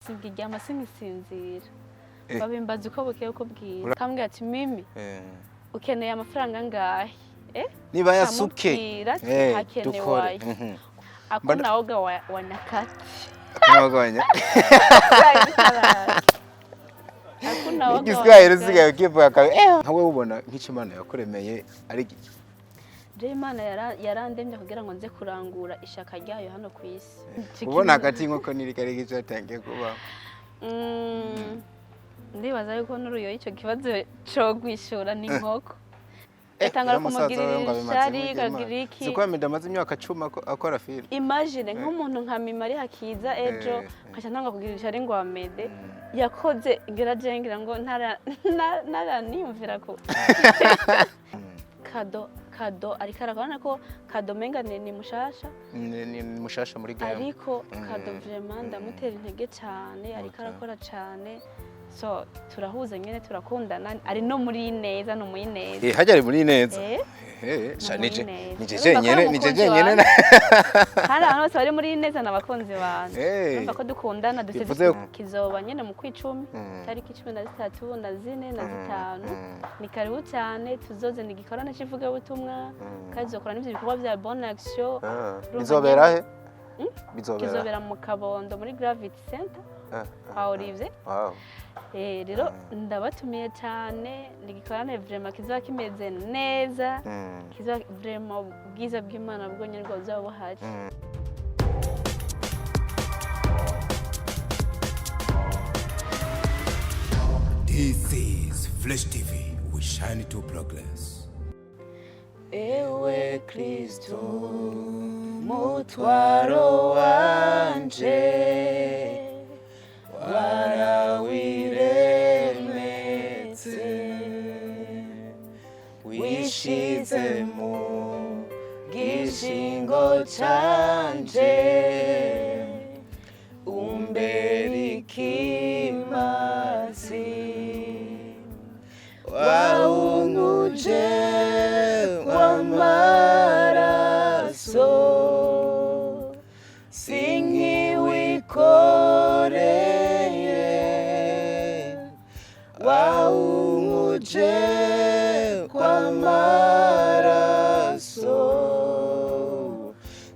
Sinkiryama, sinkisinzira. Babimbaza uko bukeye uko bwira. Kambwira ati: "Mimi, ukeneye amafaranga angahe?" Niba yasuke. Nkamubwira ati: "Hakenewe Dukore. aya." Hakuna woga wa nyakati. Kunoganya. Hakuna woga wa Igiswahili nyakati. usigaye ukivuga kabi. Nka wewe ubona nk'icyo Imana yakuremeye ari iki? Je, Imana yarandemye kugira ngo nze kurangura ishaka ryayo hano ku isi. Ubona hagati y'inkoko n'iriko ari icyo yatangiye kubaho. Ndibaza yuko n'uruyo icyo kibazo co gwishura ni inkoko. Atangura Uriya musaza kumugirira wawe ngo abimaze ishari, muri Imana. kagira iki. Siko Meddy amaze imyaka 10 akora filime. Imagine nk'umuntu nka Mima ari hakiza ejo, nkaca ntanga kugira ishari ngo wa Meddy yakoze, ngira je ngira ngo ntaraniyumvira ko Kado ariko arakora ko Kado menga ni mushasha. Ni mushasha muri game. Ariko Kado vraiment ndamutera intege cyane, ariko arakora cyane, so turahuza nyene, turakundana, ari no muri neza, no muri neza. Hajya ari muri neza. Sha Muri nije neza. nije Urumva ko jenyene ari nije umukunzi jenyene. wanje. Kandi abantu bose bari muri neza ni abakunzi banje. Urumva ko dukundana dufite. Kizoba nyene mu kwicumi, tariki 13 na 4 na 5. Ni karibu cyane, tuzoze, ni igikorane c'ivugabutumwa, kandi tuzokora n'ivyo bikorwa bya bonne action. Urumva Bizobera nyene- he? Bizobera Kizobera mu Kabondo muri Gravity Center kwa Olivier. Rero ndabatumiye cyane, ni igikorane vraiment kizoba kimeze neza, kizoba vraiment ubwiza bw'Imana bwonyene bwo buzaba buhari. This is Flash TV. We shine to progress. Ewe Kristo, mutwaro wanje warawiremetse, wishize mu gishingo canje, umbera ikimazi, wawunkuje w'amaraso, sinkiwikoreye, wawunkuje kw'amaraso,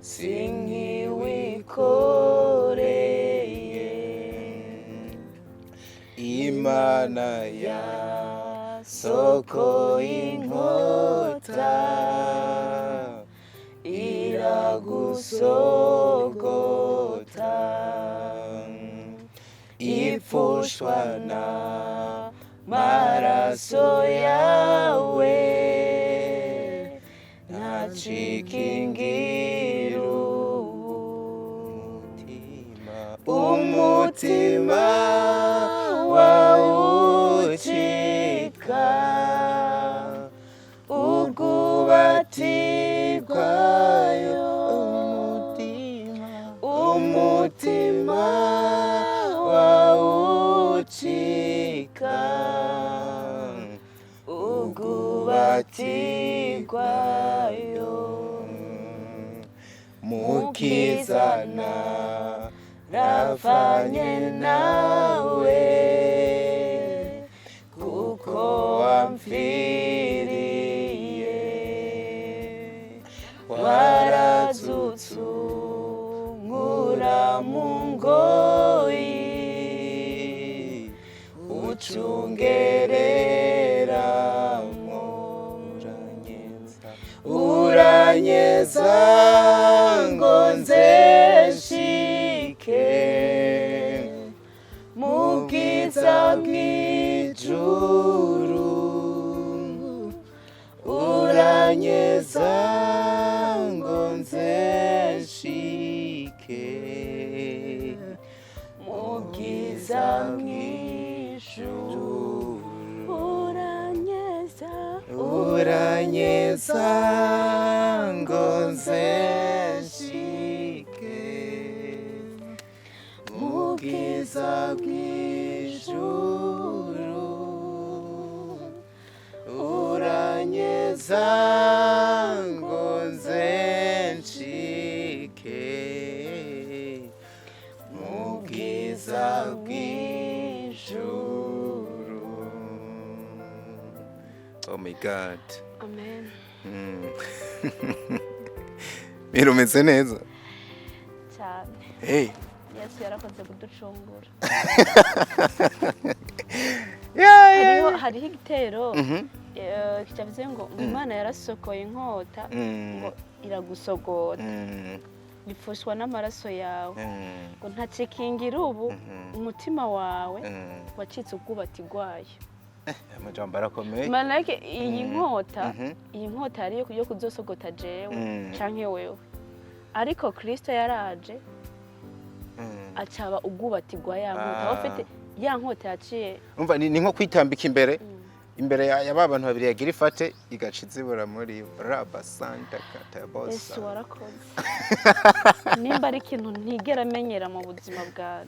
sinkiwikoreye. Imana ya Soko inkota iragusogota, ipfushwa na maraso yawe, ntacikingira umutima wawucika ugubatirwayo, umutima wawucika ugubatirwayo. Mukizana rafanye nawe, kuko wamfiriye, warazutse unkura mu ngoyi, ucungereramwo, uranyeza ngo nzeshike mu bwiza bw'ijuru, uranyeza ngo nzeshike mu bwiza bw'ijuru. Uranyeza. Uranyeza ngo nzeshike mu bwiza bw'ijuru, uranyeza ngo nzeshike mu bwiza. Mw'ijuru. Oh my God. Amen. Mira, umeze neza. Cyane. Hey. Yesu yarakoze kuducungura. Hariho igitero kitavuze ngo Imana yarasokoye inkota ngo iragusogota, bipfushwa n'amaraso yawe, ngo ntacikingira ubu umutima wawe wacitse ubwubati bwayo. Amajambo arakomeye. Manake iyi nkota, iyi nkota yari yo kuzosogota jewe canke wewe, ariko Kristo yaraje acaba ubwubati bwa ya nkota. Aho ufite ya nkota yaciye. Umva, ni nko kwitambika imbere ya ba bantu babiri, yagira ifate igaca izibura muri raba santa katabosa. Yesu warakoze. Nimba ari ikintu ntigera amenyera mu buzima bwawe,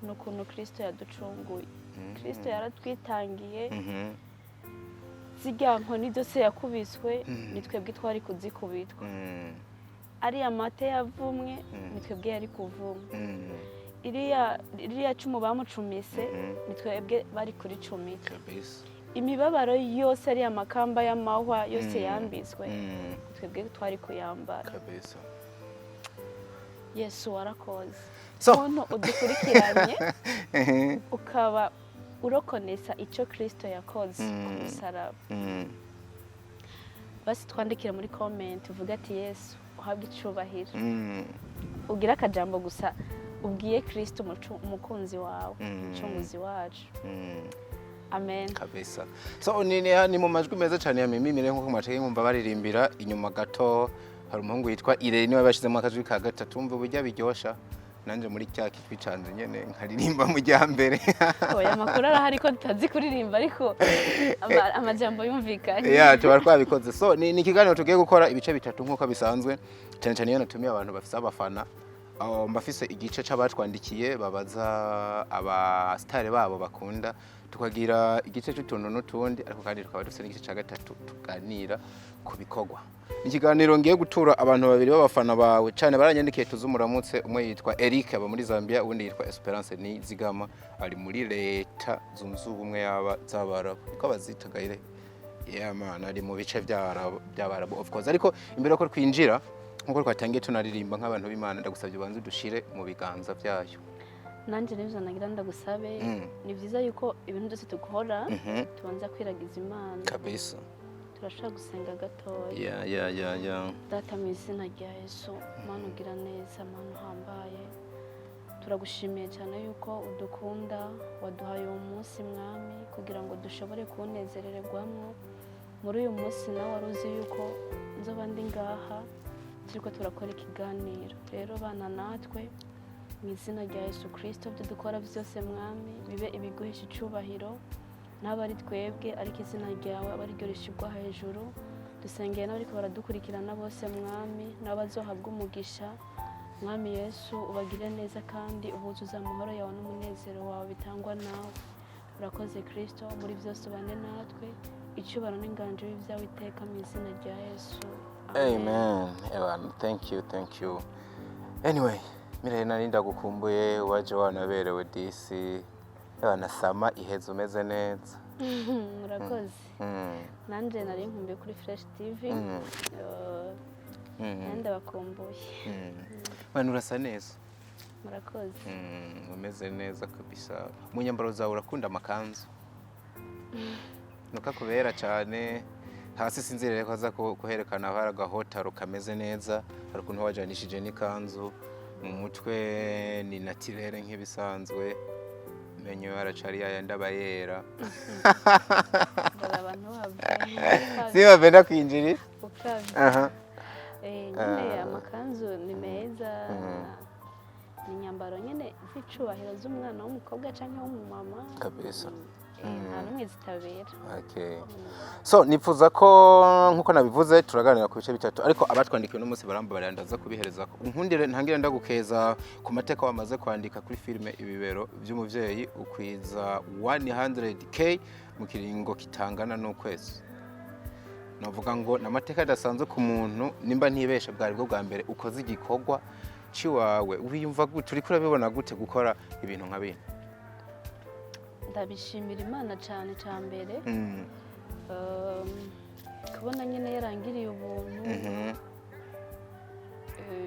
ni ukuntu Kristo yaducunguye. Kristo yaratwitangiye. Zirya nkoni zose yakubiswe, ni twebwe twari kuzikubitwa. Ariya mate yavumwe, ni twebwe yari kuvumwa. Iriya cumu bamucumise, ni twebwe bari kuricumita. Imibabaro yose, ariya makamba y'amahwa yose yambitswe, twebwe twari kuyambara. Yesu warakoze. So. Umuntu udukurikiranye, ukaba urokonesa icyo Kristo yakoze ku musaraba, basi twandikire muri comment uvuge ati: "Yesu uhabwe icubahiro." Ugire akajambo gusa ubwiye Kristo, umukunzi wawe, umucunguzi wacu. Amen. Kabisa. So ni mu majwi meza cyane ya Mimi Mire, nkuko mwateye nkumva baririmbira inyuma gato. Hari umuhungu yitwa Irene, niwe bashyizemo akajwi ka gatatu. Umva uburyo biryosha, nanje muri cya kijwi canje nyene nkaririmba mu mbere. Oya, amakuru arahari ko tutazi kuririmba, ariko amajambo yumvikanye. Yeah, tuba twabikoze. So ni ikiganiro tugiye gukora ibice bitatu nk'uko bisanzwe, cyane cyane iyo natumiye abantu bafise abafana. Mbafise igice c'abatwandikiye babaza abasitari babo bakunda, tukagira igice c'utuntu n'utundi, ariko kandi tukaba dufise n'igice ca gatatu tuganira ku bikorwa. Ni ikiganiro ngiye gutura abantu babiri b'abafana bawe cyane baranyandikiye tuzi umuramutse. Umwe yitwa Eric, aba muri Zambia, uwundi yitwa Esperance Nizigama, ari muri Leta Zunze Ubumwe yaba z'Abarabu, niko bazita gayire. Yeah man, ari mu bice by'Abarabu of course. Ariko imbere yuko twinjira, nkuko twatangiye tunaririmba nk'abantu b'Imana, ndagusabye ubanze udushire mu biganza byayo. Nanjye nibyo nagira ndagusabe. Ni byiza yuko ibintu byose dukora tubanza kwiragiza Imana. Turashobora gusenga gatoya. Yeah. Data, mu izina rya Yesu, Mana ugira neza, Mana uhambaye, turagushimiye cyane yuko udukunda, waduhaye uwo munsi, Mwami, kugira ngo dushobore kuwunezererwamo. Muri uyu munsi nawe wari uzi yuko nzoba ndi ngaha turiko turakora ikiganiro. Rero bana natwe mu izina rya Yesu Kirisito. Ibyo dukora byose, Mwami, bibe ibiguhesha icubahiro, n'aba ari twebwe, ariko izina ryawe aba ariryo rishyirwa hejuru. Dusengeye n'abariko baradukurikirana bose, Mwami, n'abazohabwa umugisha. Mwami Yesu, ubagire neza kandi ubuzuze amahoro yawe n'umunezero wawe bitangwa nawe. Urakoze Kirisito, muri byose ubane natwe. Icyubahiro n'inganjo y'ibyawe iteka, mu izina rya Yesu. Amen. Evan, thank you, thank you. Anyway, Mirelle, nari ndagukumbuye, waje wanaberewe disi. Evan, sama iheze umeze neza. Murakoze. Nanjye nari nkumbuye kuri Fresh TV. Nanjye ndabakumbuye. Bana, urasa neza. Murakoze. Umeze neza kabisa. Mu nyambaro zawe urakunda amakanzu. Nuko akubera cyane. Hasi sinzirere ko aza kuherekana hari agahotaro kameze neza, hari ukuntu wajanishije n'ikanzu. Mu mutwe ni naturelle nk'ibisanzwe. Menyo aracari yayandi aba yera. Dore abantu bave. Siba benda kwinjirira. Ukabye. Nyine amakanzu ni meza, ni inyambaro nyine z'icubahiro z'umwana w'umukobwa cyangwa w'umumama. Nta n'umwe zitabera. Okay. So nifuza ko, nkuko nabivuze, turaganira ku bice bitatu, ariko abatwandikiye uno munsi barambabarira, ndaza kubihereza. Nkundire ntangire ndagukeza ku mateka wamaze kwandika kuri filime Ibibero by'Umuvyeyi, ukwiza 100K mu kiringo kitangana n'ukwezi. Navuga ngo ni amateka adasanzwe ku muntu, nimba ntibeshe bwari bwo bwa mbere ukoze igikorwa ciwawe. Wiyumva gute? Uriko urabibona gute gukora ibintu nka bino? Ndabishimira Imana cyane. Cya mbere, kubona nyine yarangiriye ubuntu,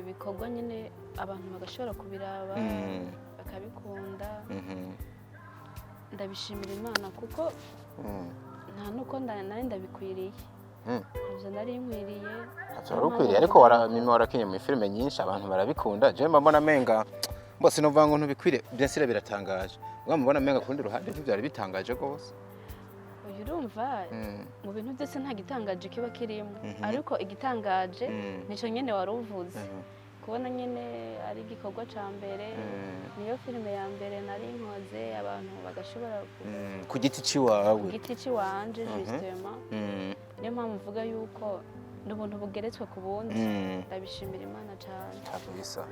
ibikorwa nyine abantu bagashobora kubiraba, bakabikunda. Ndabishimira Imana kuko nta nuko nari ndabikwiriye. Ntabyo nari nkwiriye. Ntavyo wari ukwiriye, ariko mimi warakinye mu filime nyinshi, abantu barabikunda. Je mba mbona menga bose novuga ngo ntubikwiriye. Bien sûr biratangaje, ubwo mbona menga ku rundi ruhande ntivyari bitangaje rwose. Uyu, urumva, mu bintu byose nta gitangaje kiba kirimo, ariko igitangaje nico nyene wari uvuze, kubona nyene ari igikorwa ca mbere, niyo filime ya mbere nari nkoze, abantu bagashobora Ku giti ciwawe. Ku giti ciwanje, justement. Niyo mpamvu mvuga yuko ni ubuntu bugeretswe ku bundi. Ndabishimira Imana cane. Kabisa.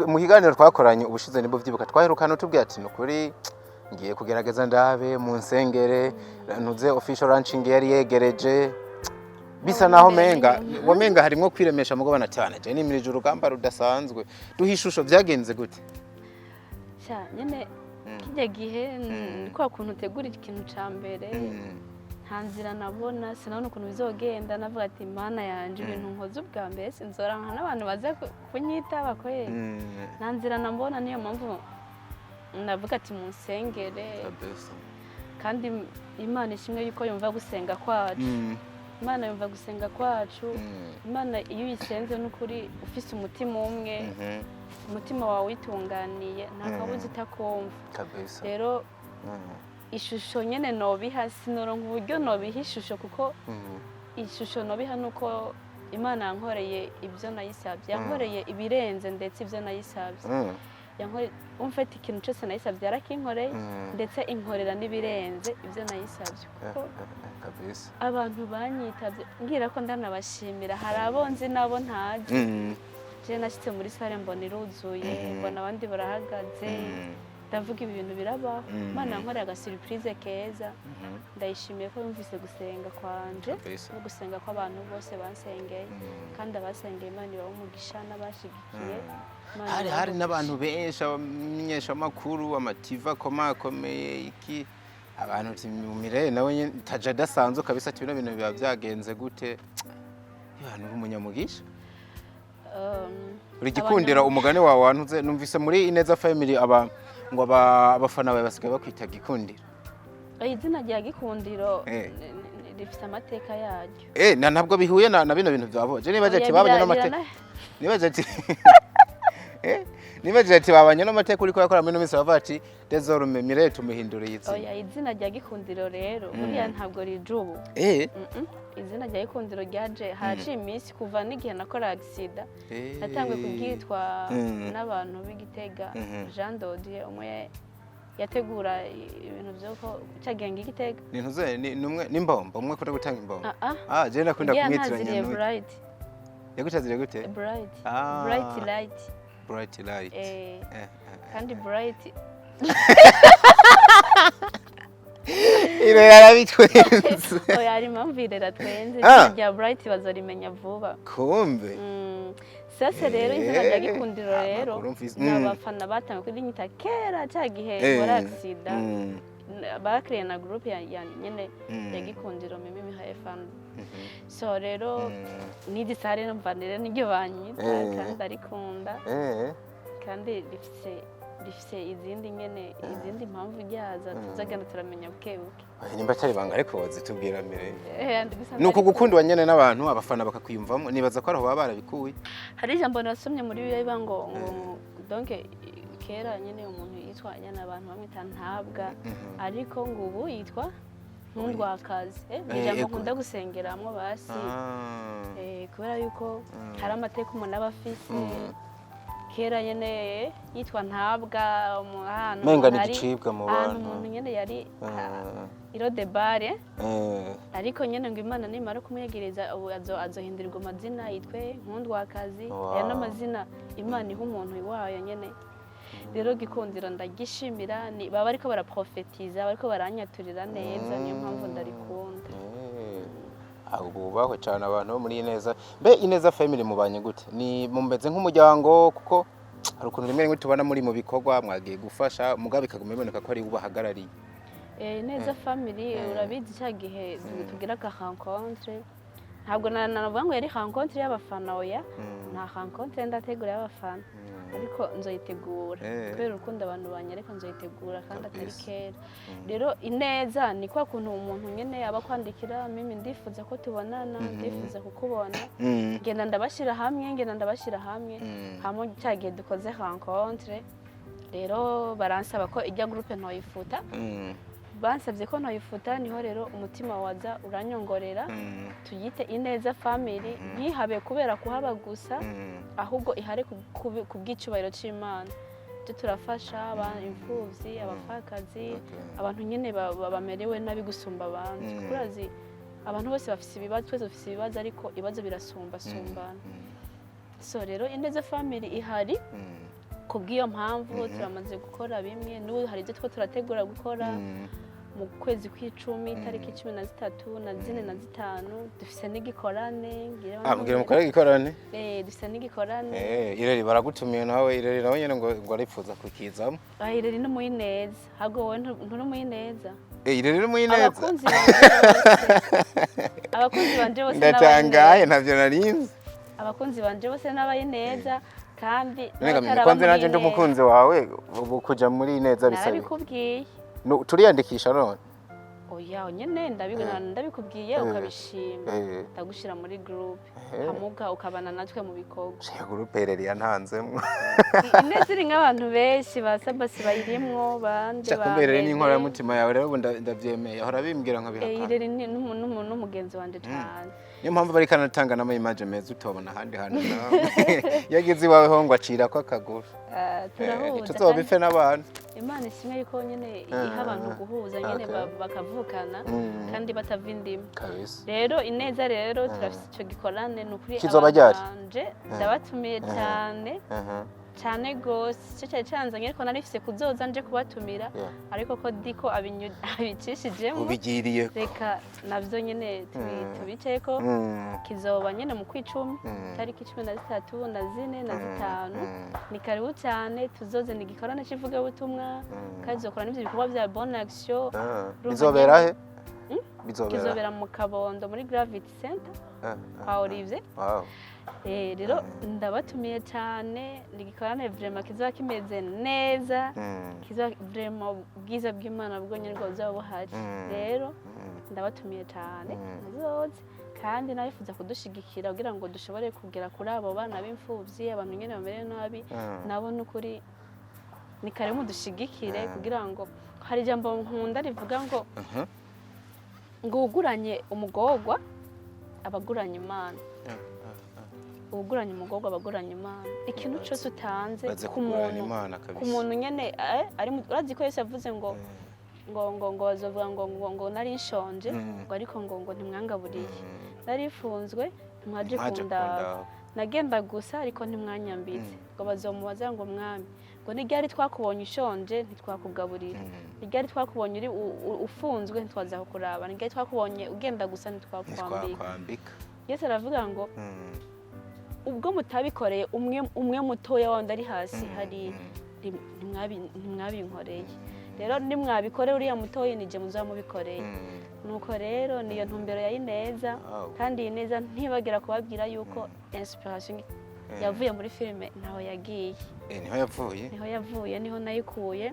Mu kiganiro twakoranye ubushize, nibwo vyibuka twaherukana utubwira ati: "Nukuri ngiye kugerageza ndabe mu nsengere ntuze." Official launching yari yegereje, bisa naho menga wamenga harimwo kwiremesha mugabana cyane. Je nimirije urugamba rudasanzwe, duha ishusho, byagenze gute? Sha nyene, kijya gihe ni kwa kuntu utegura ikintu ca mbere, nta nzira nabona, sinabona ukuntu bizogenda. Navuga ati: "Mana yanje, ibintu nkoze ubwa mbere, sinzoranka n'abantu baza kunyitaba kweli." Nta nzira nabona, niyo mpamvu navuga ati: "Munsengere." Kabisa. Kandi Imana ishimwe yuko yumva gusenga kwacu. Imana yumva gusenga kwacu. Imana iyo uyisenze n'ukuri, ufise umutima umwe, umutima wawe witunganiye, nta kabuza itakumva. Kabisa. Rero ishusho nyene nobiha, sinoronka uburyo nobiha ishusho, kuko ishusho nobiha nuko Imana yankoreye ibyo nayisabye, yankoreye ibirenze ndetse ibyo nayisabye. Yankoreye umfite ikintu cyose nayisabye, yarakinkoreye, ndetse inkorera n'ibirenze ibyo nayisabye, kuko Kabisa. abantu banyitabye, mbwira ko ndanabashimira, hari abo nzi n'abo ntazi. Je nashyitse muri salle mbona iruzuye, mbona abandi barahagaze, ndavuga: "Ibi bintu birabaho." Imana yankoreye agasurprise keza. Ndayishimiye ko yumvise gusenga kwanje Kabisa. no gusenga kw'abantu bose bansengeye. Kandi abasengeye, Imana ibaha umugisha, n'abashigikiye, Imana Hari ibahe hari umugisha. n'abantu benshi, abamenyeshamakuru, amativa akomakomeye, iki, abantu uti Mireye nawe nyene taje adasanzwe kabisa, ati: "Bino bintu biba byagenze gute?" Abantu uri umunyamugisha, uri gikundira. Umugani wawe wantuze, numvise muri Ineza Family aba ngo abafana bawe basigaye bakwita Gikundiro. Izina rya Gikundiro rifite amateka yaryo. Ntabwo bihuye na bino bintu bya vuba. Je nibaje ati Oya, babanye n'amateka, nibaje ati nibaje ati babanye n'amateka uriko yakora muri ino minsi, bavuga ati: "Désormais Mireye tumuhinduriye izina." Oya, izina rya Gikundiro rero buriya ntabwo rije ubu. Izina rya Gikundiro ryaje haraciye iminsi, kuva n'igihe nakora accident. Natanguye kuryitwa n'abantu b'Igitega. Jean Dodier umwe yategura ibintu byo ko cyagenga Igitega. Ni ntuze ni numwe n'imbombo, umwe akunda gutanga imbombo? Ah ah. Ah, je nakunda Uriya kumwitiranya ntaziriye n'uyu. Bright. Yagutaziriye gute? Bright. Ah. Bright Light. Bright Light. Kandi Bright. Iro yarabitwenze. Oya, hari impamvu irera twenze. Ah. Izina rya Bright bazorimenya vuba. Kumbe. Sasa rero izina rya Gikundiro rero Amakuru mfise. ni abafana batangiye kurinyita kera, cya gihe nkora accident. Bakiriye na groupe ya nyene ya Gikundiro Mimi Mihaye Fan. So rero n'iri sare numva rero niryo banyita, kandi ndarikunda, kandi rifise izindi nyene, izindi mpamvu ryaza tuzagenda turamenya buke buke. Oya, nimba atari ibanga ariko wazitubwira mbere. Gusa Ni uku ndarikunda. gukundwa nyene n'abantu, abafana bakakwiyumvamo, nibaza ko ariho baba barabikuye. Hari ijambo nasomye muri Bibiliya rivuga ngo donc kera nyene umuntu yitwa nyene, abantu bamwita Ntabwa, ariko ngo ubu yitwa Nkundwakazi. Ni ijambo nkunda gusengeramwo basi. Kubera yuko hari amateka umuntu aba afise, kera nyene yitwa Ntabwa ahantu Menga umuntu ni igicibwa mu ahantu bantu. umuntu nyene yari irodebare, ariko nyene ngo Imana nimara kumwegereza ubu azohindurirwa amazina yitwe Nkundwakazi. Aya n'amazina Imana iha umuntu wayo nyene. Rero Gikundiro ndagishimira, ni baba bariko baraprofetiza, bariko baranyaturira neza, niyo mpamvu ndarikunda. Abo bubahwe cyane abantu bo muri Ineza. Mbe Ineza Family mubanye gute? Ni mumeze nk'umuryango? Kuko hari ukuntu rimwe rimwe tubona muri mu bikorwa mwagiye gufasha, mugabo bikaguma biboneka ko ari ubahagarariye. Ineza Family, urabizi, cya gihe tugira ka rencontre, ntabwo navuga ngo yari rencontre y'abafana, oya, nta rencontre ndategura y'abafana, ariko nzoyitegura kubera urukundo abantu banyereka, nzoyitegura kandi atari kera. Rero ineza ni kwa kuntu umuntu nyene aba kwandikira: "Mimi, ndifuza ko tubonana, ndifuza kukubona." Ngenda ndabashyira hamwe, ngenda ndabashyira hamwe hamwe. Cya gihe dukoze rencontre rero, baransaba ko ijya groupe ntoyifuta. Bansabye ko ntoyifuta, niho rero umutima waza uranyongorera tuyite Ineza Family, ntihabe kubera kuhaba gusa, ahubwo ihare ku bw'icyubahiro cy'Imana. Byo turafasha imfubyi, abapfakazi, abantu nyine bamerewe nabi gusumba abandi, kuko urazi abantu bose bafise ibibazo, twese dufise ibibazo, ariko ibibazo birasumbasumbana. So rero Ineza Family ihari ku bw'iyo mpamvu. Turamaze gukora bimwe, n'ubu hari ibyo two turategura gukora mu kwezi kw'icumi, itariki 13 na 4 na 5. Dufise n'igikorane ngira. Ah, mbwira, mukore igikorane? Eh, dufise n'igikorane. Ireri baragutumiye nawe, Ireri nawe nyene ngo aripfuza kukizamo. Ah, Ireri ni Muyineza, ahubwo wowe nturi Muyineza. Ireri ni Muyineza. Abakunzi banje bose, abakunzi banje bose Ndatangaye. n'Abayineza. Ntavyo narinzi. Abakunzi banje bose n'Abayineza, kandi None n'abataraba ko nzi muri nanje ndi Ineza. umukunzi wawe, ubu kuja muri Ineza bisaba iki? Narabikubwiye. Turiyandikisha none? Oya, nyene ndabikubwiye, ukabishima, ndagushira muri groupe, hamuga ukabana natwe mu bikorwa. Shaka groupe Ireri yantanzemwo. Ineza iri nk'abantu benshi ba Sabasi bayirimwo, bande Shaka ba kumbe Ireri ni Bebe. inkoramutima yawe rero, ubu ndavyemeye, ahora bimbwira nkabihakana. Ireri ni n'umugenzi wanje cane. Niyo mpamvu bariko anatanga n'ama image meza utobona ahandi hantu nawe. Iyo ageze iwawe ho ngo acirako akaguru. Turahuza. Ntituzobife n'abantu. Imana ishimwe yuko nyene iha abantu guhuza nyene, bakavukana kandi batava indimi. Rero Ineza rero turafise ico gikorane, ni ukuri. Kizoba ryari? Abanje ndabatumiye cyane cyane gose. Ico cyari canzanye, ariko nari mfise kuzoza nje kubatumira, ariko ko diko abicishijemo, Ubigiriye. reka navyo nyene tubiceko. Kizoba nyene mu kwicumi, tariki 13 na 4 na 5. Ni karibu cyane, tuzoze. Ni igikorane c'ivugabutumwa, kandi tuzokora n'ivyo bikorwa bya bonne action. Urumva Bizobera nyene- he? Bizobera? Kizobera mu Kabondo, muri Gravity Center kwa Olivier. Rero ndabatumiye cyane. Ni igikorane vraiment kizoba kimeze neza, kizoba vraiment ubwiza bw'Imana bwonyine bwo buzaba buhari. Rero ndabatumiye cyane, muzoze, kandi nabifuza kudushigikira kugira ngo dushobore kugera kuri abo bana b'imfubyi, abantu nyine bamerewe nabi. Nabo n'ukuri ni kare, mudushigikire, kugira ngo hari ijambo nkunda rivuga ngo ngo uguranye umugorwa abaguranye Imana, uwuguranye umugorwa abaguranye Imana. Ikintu cyose utanze Baze ku kugurana muntu, Imana ku kabisa. muntu nyene, ari urazi ko Yesu yavuze ngo bazovuga ngo nari nshonje, ngo ariko ngo ntimwangaburiye, nari mfunzwe, ntimwaje Ntimwaje kundaba, kundaba. nagenda gusa ariko ntimwanyambitse. Ngo bazomubaza ngo: "Mwami," ngo, "ni ryari twakubonye ushonje ntitwakugaburira? Ni ryari twakubonye uri ufunzwe ntitwaza kukuraba? Ni ryari twakubonye ugenda gusa ntitwakwambika?" Ntitwakwambika. Yesu aravuga ngo ubwo mutabikoreye umwe umwe mutoya wundi ari hasi hari, ntimwabinkoreye. Rero nimwabikore uriya mutoya, nije muzaba mubikoreye. Nuko rero niyo ntumbero ya Ineza. Kandi iyi neza, ntibagira kubabwira yuko inspiration yavuye muri filime Ntaho Yagiye. Niho yavuye? Niho yavuye, niho nayikuye.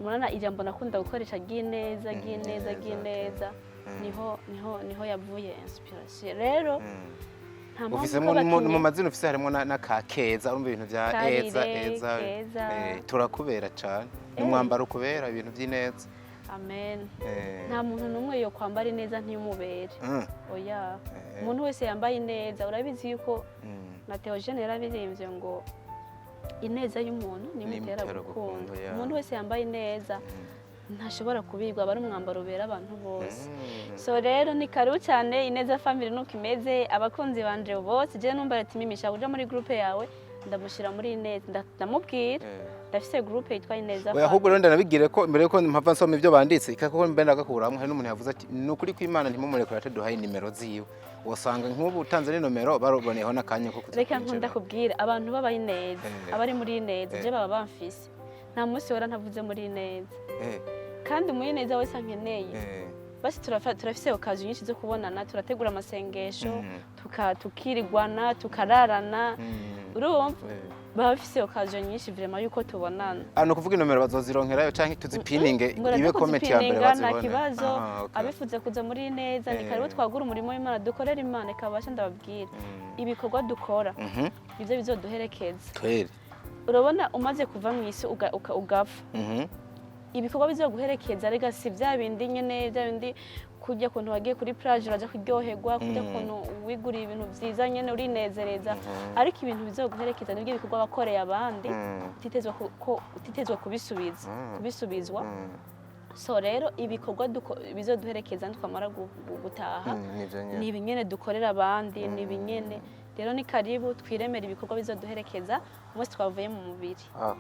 Murana ijambo nakunda gukoresha ry'ineza, ry'ineza, Ineza, ry'ineza, niho yavuye inspiration rero. Nta mpamvu Ufise ko mu abakinyi mu mazina ufise harimo na ka Keza, urumva ibintu bya Karire, eza eza. Keza. Turakubera cane, n'umwambaro ukubera ibintu by'ineza. Amen. Nta muntu n'umwe yo kwambara ineza ntiyumubere. Oya. Umuntu wese yambaye ineza, urabizi yuko na Theogene yarabirimbye ngo ineza y'umuntu nimutera Nimutera gukunda. gukunda, ya. Umuntu wese yambaye ineza ntashobora kubirwa, aba ari umwambaro ubera abantu bose. So rero ni karibu cyane. Ineza Family nuko imeze. Abakunzi banje bose, je numva ati: "Mimisha kuja muri groupe yawe," ndamushyira muri Ineza. Ndamubwira ndafise groupe yitwa Ineza Oya, ahubwo Family. rero ndanabigire ko mbere yuko mpava nsoma ibyo banditse, kuko mbe ndagakuramwo, hari n'umuntu yavuze ati: "Ni ukuri kw'Imana, ntimumurekure ataduhaye nimero ziwe." Wasanga nk'ubu utanze n'inomero baroboneyeho n'akanya ko kuza Reka kwinjira. nkunda kubwira abantu baba Ineza, abari muri Ineza, je baba bamfise. Nta munsi wera ntavuze muri Ineza. Kandi Umuyineza wese ankeneye, basi turafise occasion nyinshi zo kubonana, turategura amasengesho, tukirigwana, tukararana, urumva, baba bafise occasion nyinshi vraiment yuko tubonana. Ah, ni ukuvuga inomero bazozironkerayo canke tuzipininge Ngo ibe comment ya mbere kuzipininga, nta bazibone? kibazo. Aha, okay. Abifuza kuza muri Neza ni karibu, twagura umurimo w'Imana, dukorere Imana ikabasha. Ndababwira, ibikorwa dukora nivyo bizoduherekeza. Kweli. Urabona, umaze kuva mu isi ugapfa, ibikorwa bizoguherekeza rega si bya bindi nyene, bya bindi kurya kuntu wagiye kuri plage uraja kuryoherwa, kurya kuntu wiguriye ibintu vyiza nyene urinezereza, ariko ibintu bizoguherekeza nibyo bikorwa wakoreye abandi utitezwa utitezwa kubisubiza, kubisubizwa. So rero ibikorwa bizoduherekeza nitwamara gutaha Nivyo nyene. ni ibinyene dukorera abandi, ni ibinyene. Rero ni karibu twiremera ibikorwa bizoduherekeza umunsi twavuye mu mubiri. Ah.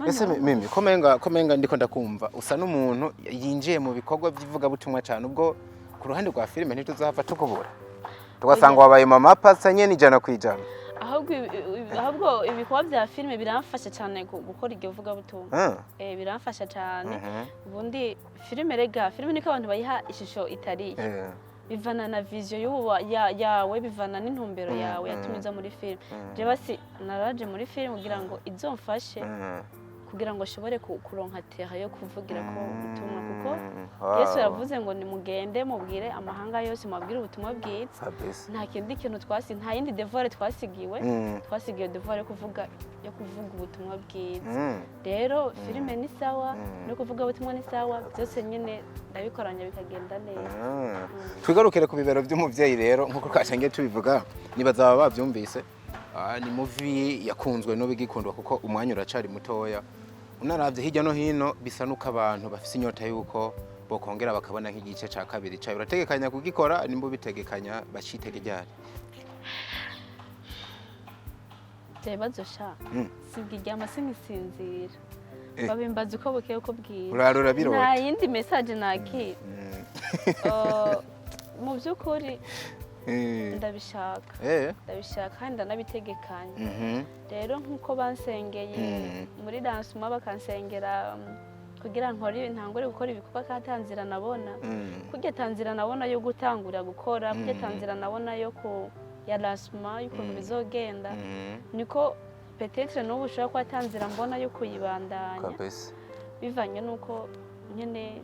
Ese Mimi, komenga ndiko ndakumva usa n'umuntu yinjiye mu bikorwa by'ivugabutumwa cyane, ubwo ku ruhande rwa filime ntituzahava tukubura tugasanga wabaye mama pasa nyene 100%? Ahubwo ibikorwa bya filime biramfasha cyane gukora iryo vugabutumwa. Biramfasha cyane. Ubundi filime rega, filime niko abantu bayiha ishusho itariyo. Bivana na vision y'ubu yawe, bivana n'intumbero yawe yatumye uza muri filime. Je basi naraje muri filime kugira ngo izomfashe kugira ngo nshobore kuronka terrain yo kuvugira ko ubutumwa, kuko Yesu yavuze ngo nimugende mubwire amahanga yose, mubabwire ubutumwa bwiza. Nta kindi kintu twasi, nta yindi devoir twasigiwe. Twasigiwe devoir yo kuvuga ubutumwa bwiza. Rero filime ni sawa, no kuvuga ubutumwa ni sawa, byose nyine ndabikoranya bikagenda neza. Twigarukire ku bibero by'umubyeyi rero, nk'uko twatangiye tubivuga, nibaza baba babyumvise. Ni movie yakunzwe n'ubu igikundwa kuko umwanya uracari mutoya. Unaravye hirya no hino bisa n'uko abantu bafise inyota y'uko bokongera bakabona nk'igice ca kabiri cayo. Urategekanya kugikora? Nimba ubitegekanya, bacitege ryari? Ibyo bibazo sha, sibwiryama sinisinzira. Babimbaza uko bukeye uko bwira. Urara urabirota? Nta yindi message nakira. Mu by'ukuri ndabishaka. Ndabishaka kandi ndanabitegekanya. Rero nk'uko bansengeye muri lancement, bakansengera kugira nkore, ntangure gukora ibikorwa katanzira nabona, kurya tanzira nabona yo gutangura gukora, kurya tanzira nabona yo ku ya lancement y'ukuntu bizogenda, niko peut-être n'ubu ushobora kuba tanzira mbona yo kuyibandanya, bivanye n'uko nyine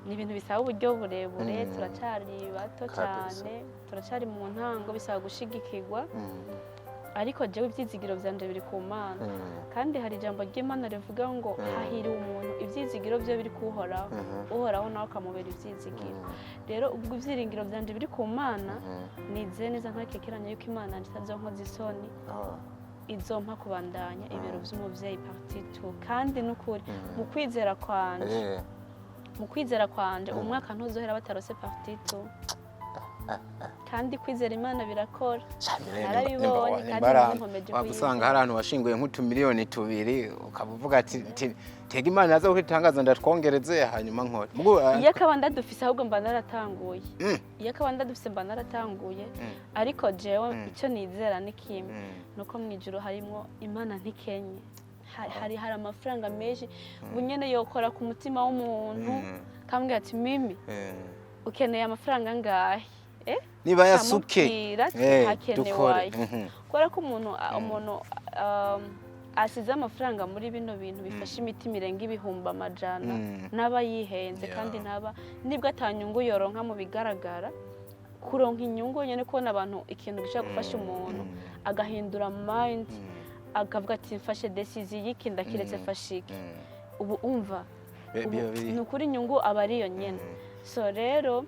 ni ibintu bisaba uburyo burebure. Turacyari bato cyane, turacyari mu ntango, bisaba gushigikirwa. Ariko jewe ibyizigiro byanje biri ku Mana. Kandi hari ijambo ry'Imana rivuga ngo hahiriwe umuntu ibyizigiro bye biri kuhoraho, Uhoraho nawe akamubera ibyizigiro. Rero ubwo ibyiringiro byanje biri ku Mana, nizeye neza ntakekeranya yuko Imana yanjye itazonkoza isoni, izompa kubandanya ibiro by'umubyeyi partie 2. Kandi n'ukuri mu kwizera kwanje, mu kwizera kwanje, umwaka ntuzohera batarose partie 2. Kandi kwizera Imana birakora. Narabibonye kandi nkomeje Waba kuyizera. usanga hari ahantu washinguye nk'utumiliyoni 2, ukaba uvuga ati tega Imana yaza kugitangaza ndatwongereze hanyuma nkore. Mugu, Iyo akaba ndadufise, ahubwo mba naratanguye. Iyo akaba ndadufise mba naratanguye. Ariko jewe icyo nizera ni kimwe, nuko mu ijuru harimo Imana ntikenye. Hari amafaranga menshi. Ubu nyene yokora ku mutima w'umuntu, kambwira ati: "Mimi, ukeneye amafaranga angahe?" Niba yasuke Kamubwira ati hakenewe dukore. aya. Kubera ko umuntu asize amafaranga muri bino bintu bifasha imitima irenga ibihumbi amajana, n'aba yihenze. Kandi ntaba nibwo atanyungu yoronka mu bigaragara, kuronka inyungu nyine, kubona abantu ikintu gishobora gufasha umuntu agahindura mind, akavuga ati mfashe décision y'iki, ndakiretse, fashe iki. Ubu umva, Biba biri ni ukuri inyungu aba ari iyo nyine. So rero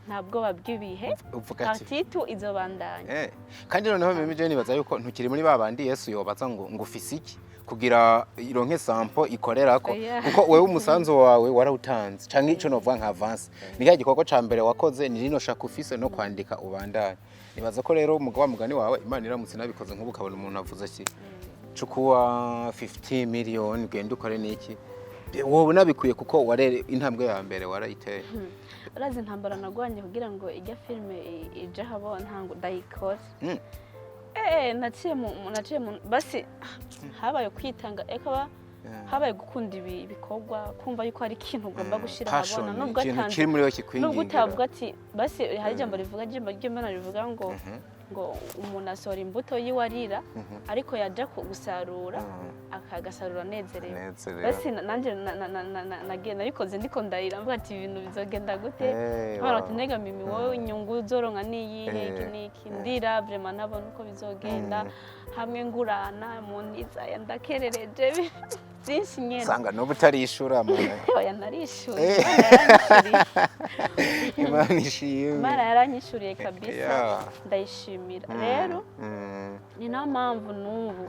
nta bwoba bw'ibihe. Uvuga ati Partie 2 izobandanya. Kandi noneho Mimi, je nibaza yuko ntukiri muri ba bandi Yesu yobaza ngo ufise iki kugira ironke sampo ikorerako, kuko wewe umusanzu wawe warawutanze, canke ico novuga nka avance ni cya gikorwa ca mbere wakoze, ni rino shaka ufise no kwandika ubandanye. Nibaza ko rero umugabo wa mugani wawe, Imana iramutse inabikoze, nk'ubu ukabona umuntu avuze ati cukuwa 50 million ugende ukore n'iki, wowe unabikwiye kuko warere intambwe ya mbere warayiteye. Urazi intambara nagwanye kugira ngo ijya filime ije ahabona, ntango ndayikora. Naciye mu basi habaye kwitanga ekaba. Habaye gukunda ibi ibikorwa, kumva yuko hari ikintu ugomba gushira Passion, ahabona, nubwo ikintu atanze kiri muri we nubwo kikwingingira. Utavuga ati basi hari ijambo rivuga, ijambo ry'Imana rivuga ngo umuntu asohora imbuto yiwe arira, ariko yaja gusarura akagasarura anezerewe. Anezerewe. Basi nanje nagiye nabikoze ndiko ndarira, mvuga ati ibintu bizogenda gute? Abana bati: "Mbega Mimi, wowe inyungu uzoronka niyihe?" Iki niki, ndira vraiment, ntabona uko bizogenda, hamwe ngurana mu ntiza ndakerereje byinshi nyene. Usanga n'ubu utarishura, mana. Oya, narishuye. Imana yaranyishuriye. Imana ishimwe. Imana yaranyishuriye kabisa. Ndayishimira rero. Ni nayo mpamvu n'ubu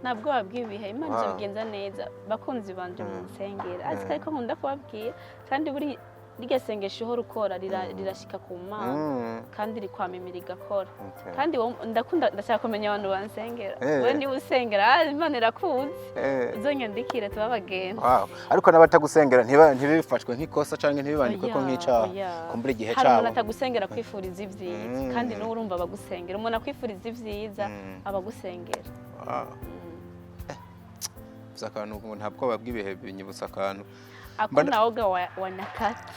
nta bwoba bw'ibihe, Imana izobigenza neza. Bakunzi banje, mu nsengera, ariko nkunda kubabwira kandi buri rirya sengesho uhora ukora rirashika ku Mana kandi rikwamimira rigakora. Kandi ndakunda, ndashaka kumenya abantu bansengera. Wowe niba usengera, Imana irakuzi. Uzonyandikire tuba abagenzi. Wow. Ariko n'abatagusengera ntibifashwe nk'ikosa canke ntibibandikwe ko Oya, nk'icaha, oya. kumbura igihe Hari umuntu cabo. atagusengera kwifuriza ibyiza, kandi n'uwo urumva abagusengera, umuntu akwifuriza ibyiza abagusengera. Wow. Gusa akantu ngo nta bwoba bw'ibihe binyibutsa akantu. Hakuna woga wa nyakati.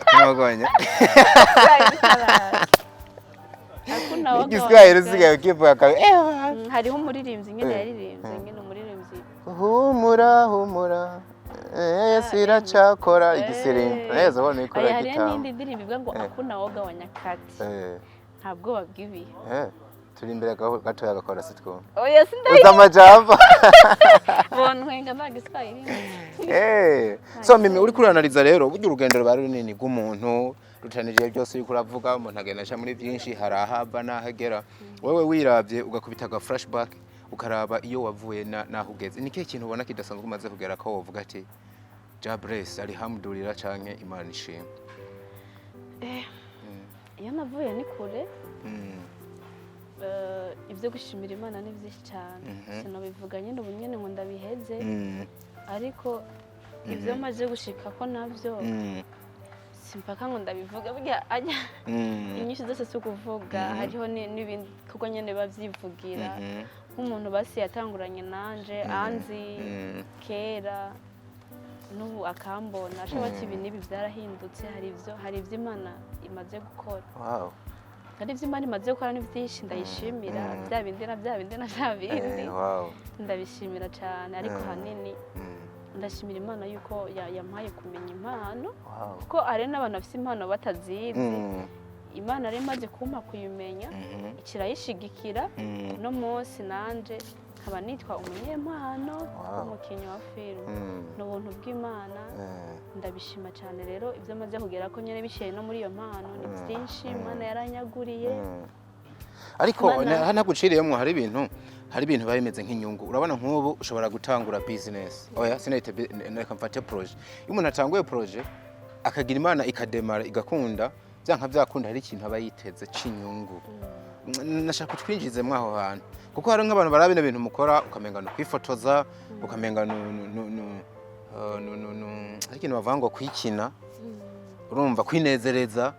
Kunoganya. Hakuna woga wa Igiswahili nyakati. usigaye ukivuga kabi. Hariho umuririmbyi nyine, yaririmbye nyine, umuririmbyi. Humura, humura. Yesu iracakora igisirimbo. Neza ubona ikora Oya, hariho gitamba. n'indi ndirimbo ivuga ngo hakuna woga wa nyakati, nta bwoba bw'ibihe. Turi imbere gatoya gakora si twumva. Oya, sindayi. Uzi amajambo. Bontwenga, nta Giswahili. So Mimi, uri kuranariza rero, burya urugendo ruba ari runini rw'umuntu, rutanije byose uriko uravuga, umuntu agenda aca muri byinshi, hari ahava n'ahagera. Wewe wiravye ugakubita aga flashback, ukaraba iyo wavuye n'aho ugeze, ni kihe kintu ubona kidasanzwe umaze kugera ko wovuga ati Jabresi, alhamdulillah canke Imana ishimwe? Iyo navuye ni kure. Ibyo gushimira Imana ni byinshi cyane, sinabivuga nyine ubu nyine ngo ndabiheze, ariko ibyo maze gushika ko nabyo simpaka ngo ndabivuga, burya ajya inyinshi zose si ukuvuga. Hariho n'ibindi kuko nyine babyivugira, nk'umuntu basi yatanguranye nanje, anzi kera, n'ubu akambona, ashobora ati ibi n'ibi byarahindutse, hari ibyo Imana imaze gukora. Hari ibyo Imana imaze gukora, ni byinshi ndayishimira. Bya bindi na bya bindi na bya bindi, ndabishimira cyane, ariko ahanini ndashimira Imana yuko yampaye kumenya impano, kuko hari n'abantu bafite impano batazizi. Imana rero imaze kumpa kuyimenya, ikirayishigikira, uno munsi nanje nkaba nitwa umunyempano w'umukinnyi wa filime. Ni ubuntu bw'Imana. Ndabishima cyane rero ibyo maze kugera ko nyine biciye no muri iyo mpano ni byinshi. Imana yaranyaguriye. Ariko ntaguciriyemwo, hari ibintu biba bimeze nk'inyungu. Urabona nk'ubu ushobora gutangura business, oya, sinayite reka mfate projet. Iyo umuntu atanguye projet akagira Imana ikademara igakunda, byanka byakunda hari ikintu aba yiteze c'inyungu. Nashaka kutwinjizemwo aho hantu, kuko hari nk'abantu baraba bino bintu mukora ukamenga ni ukwifotoza, ukamenga hari ikintu bavuga ngo kwikina, urumva, kwinezereza.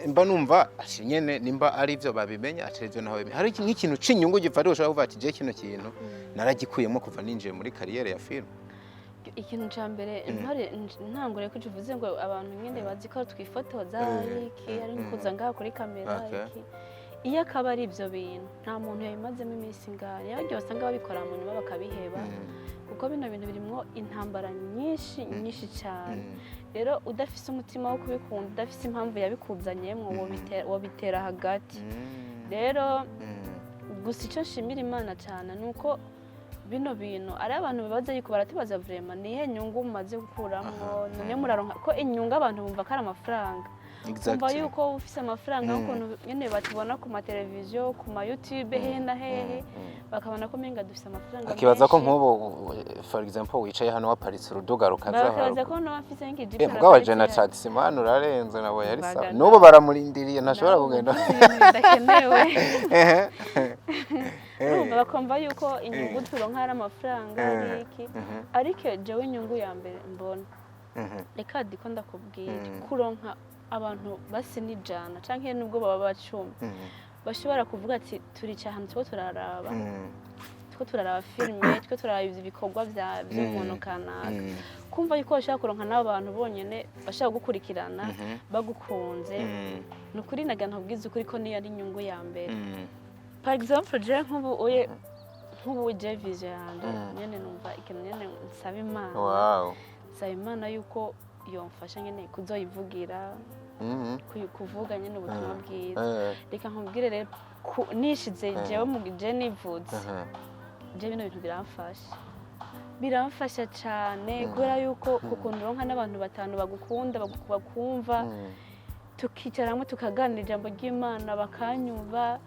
Mba numva ati nyene nimba ari byo babimenya, atari byo naho babimenya, hari nk'ikintu c'inyungu gifatika ushobora kuvuga ati je kino kintu naragikuyemo kuva ninjiye muri carrière ya film. Ikintu cya mbere, ntare ntangure ko uvuze ngo abantu nyine bazi ko twifotoza, iki ari kuza ngaha kuri kamera, iki iyo akaba ari ibyo bintu, nta muntu yabimazemo iminsi ingana yagiye, basanga babikora mu nyuma bakabiheba, kuko bino bintu birimo intambara nyinshi nyinshi cyane. Rero udafise umutima wo kubikunda, udafise impamvu yabikuzanyemwo, wobitera hagati. Rero gusa icyo nshimira Imana cyane ni uko bino bintu ari abantu bibaza yuko baratubaza vraiment nihe nyungu mumaze gukuramwo, none muraronka ko inyungu? Abantu bumva ko ari amafaranga, kumva yuko ufise amafaranga, nk'ukuntu nyine batubona ku mateleviziyo, ku ma YouTube, hehe na hehe, bakabona ko umenga dufise amafaranga Akibaza ko menshi. nk'ubu, for example, wicaye hano waparitse uruduga rukaza. Bakabaza ko noba mfise nk'ijipo. Mugabo je na taxi man urarenze, nabonye ari sawa. Bagana. N'ubu baramurindiriye, ntashobora kugenda. Ibintu bidakenewe. Urumva bakumva yuko inyungu turonka ari amafaranga, ari iki, ariko jewe inyungu ya mbere mbona, reka diko ndakubwira, kuronka abantu basi n'ijana canke nubwo baba bacumi bashobora kuvuga ati turicaye ahantu turiko turaraba. Two turaraba filime, two turaraba ibikorwa vy'umuntu kanaka. Kumva yuko bashobora kuronka n'abo bantu bonyene bashobora gukurikirana, bagukunze, ni ukuri naga ntabwiza ukuri ko niyo ari inyungu ya mbere. Par exemple, je nk'ubu uye, nk'ubu je vision yanje nyene, numva ikintu nyene nsaba Imana, nsaba Imana yuko yomfasha nyene kuzoyivugira, kuvuga nyene ubutumwa bwiza. Reka nkubwire rero, nishize jewe mu je nivutse, je bino bintu biramfasha, biramfasha cyane, kubera yuko ukuntu uronka n'abantu batanu bagukunda, bakumva, tukicara hamwe tukaganira ijambo ry'Imana, bakanyumva,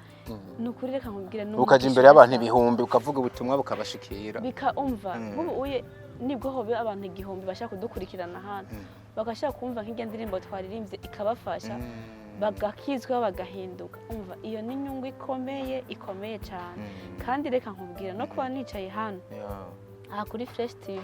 ni ukuri reka nkubwire, ni Ukaja umugisha imbere y'abantu udasanzwe. ibihumbi, ukavuga ubutumwa bukabashikira. Bikaumva nk'ubu uye nibwo hobe abantu 1000 bashaka kudukurikirana hano, bagashaka kumva nk'irya ndirimbo twaririmbye, ikabafasha, bagakizwa, bagahinduka. Umva, iyo ni inyungu ikomeye, ikomeye cyane. Kandi reka nkubwira, no kuba nicaye hano aha kuri Fresh TV,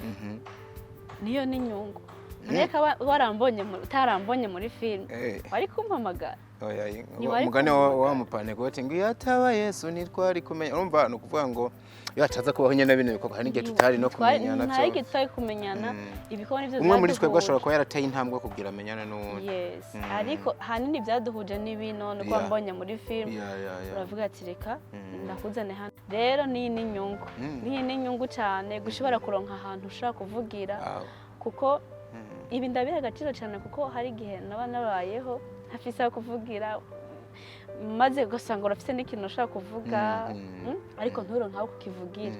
niyo ni inyungu. Reka warambonye utarambonye muri filime, wari kumpamagara? Oya, Ntiwari umugani kumpamagara. wa mupanegoti ngo iyo ataba Yesu ntitwari kumenya. Urumva, ni ukuvuga ngo iyo hataza kubaho nyene bino bikorwa, hari n'igihe tutari no kumenyana. Nta Byo igihe tutari kumenyana. Ibikorwa nivyo Umwe muri twebwe vyaduhuje. ashobora kuba yarateye intambwe kugira amenyane n'uwundi. Yes, ariko hanini byaduhuje ni bino, ni uko wambonye muri filime, uravuga ati reka ndakuzane hano. Rero niyi ni inyungu, niyi ni inyungu cyane, gushobora kuronka ahantu ushobora kuvugira, kuko ibi ndabiha agaciro cyane, kuko hari igihe naba nabayeho ntafise aho kuvugira, maze ugasanga urafise n'ikintu ushobora kuvuga, ariko nturonke aho kukivugira.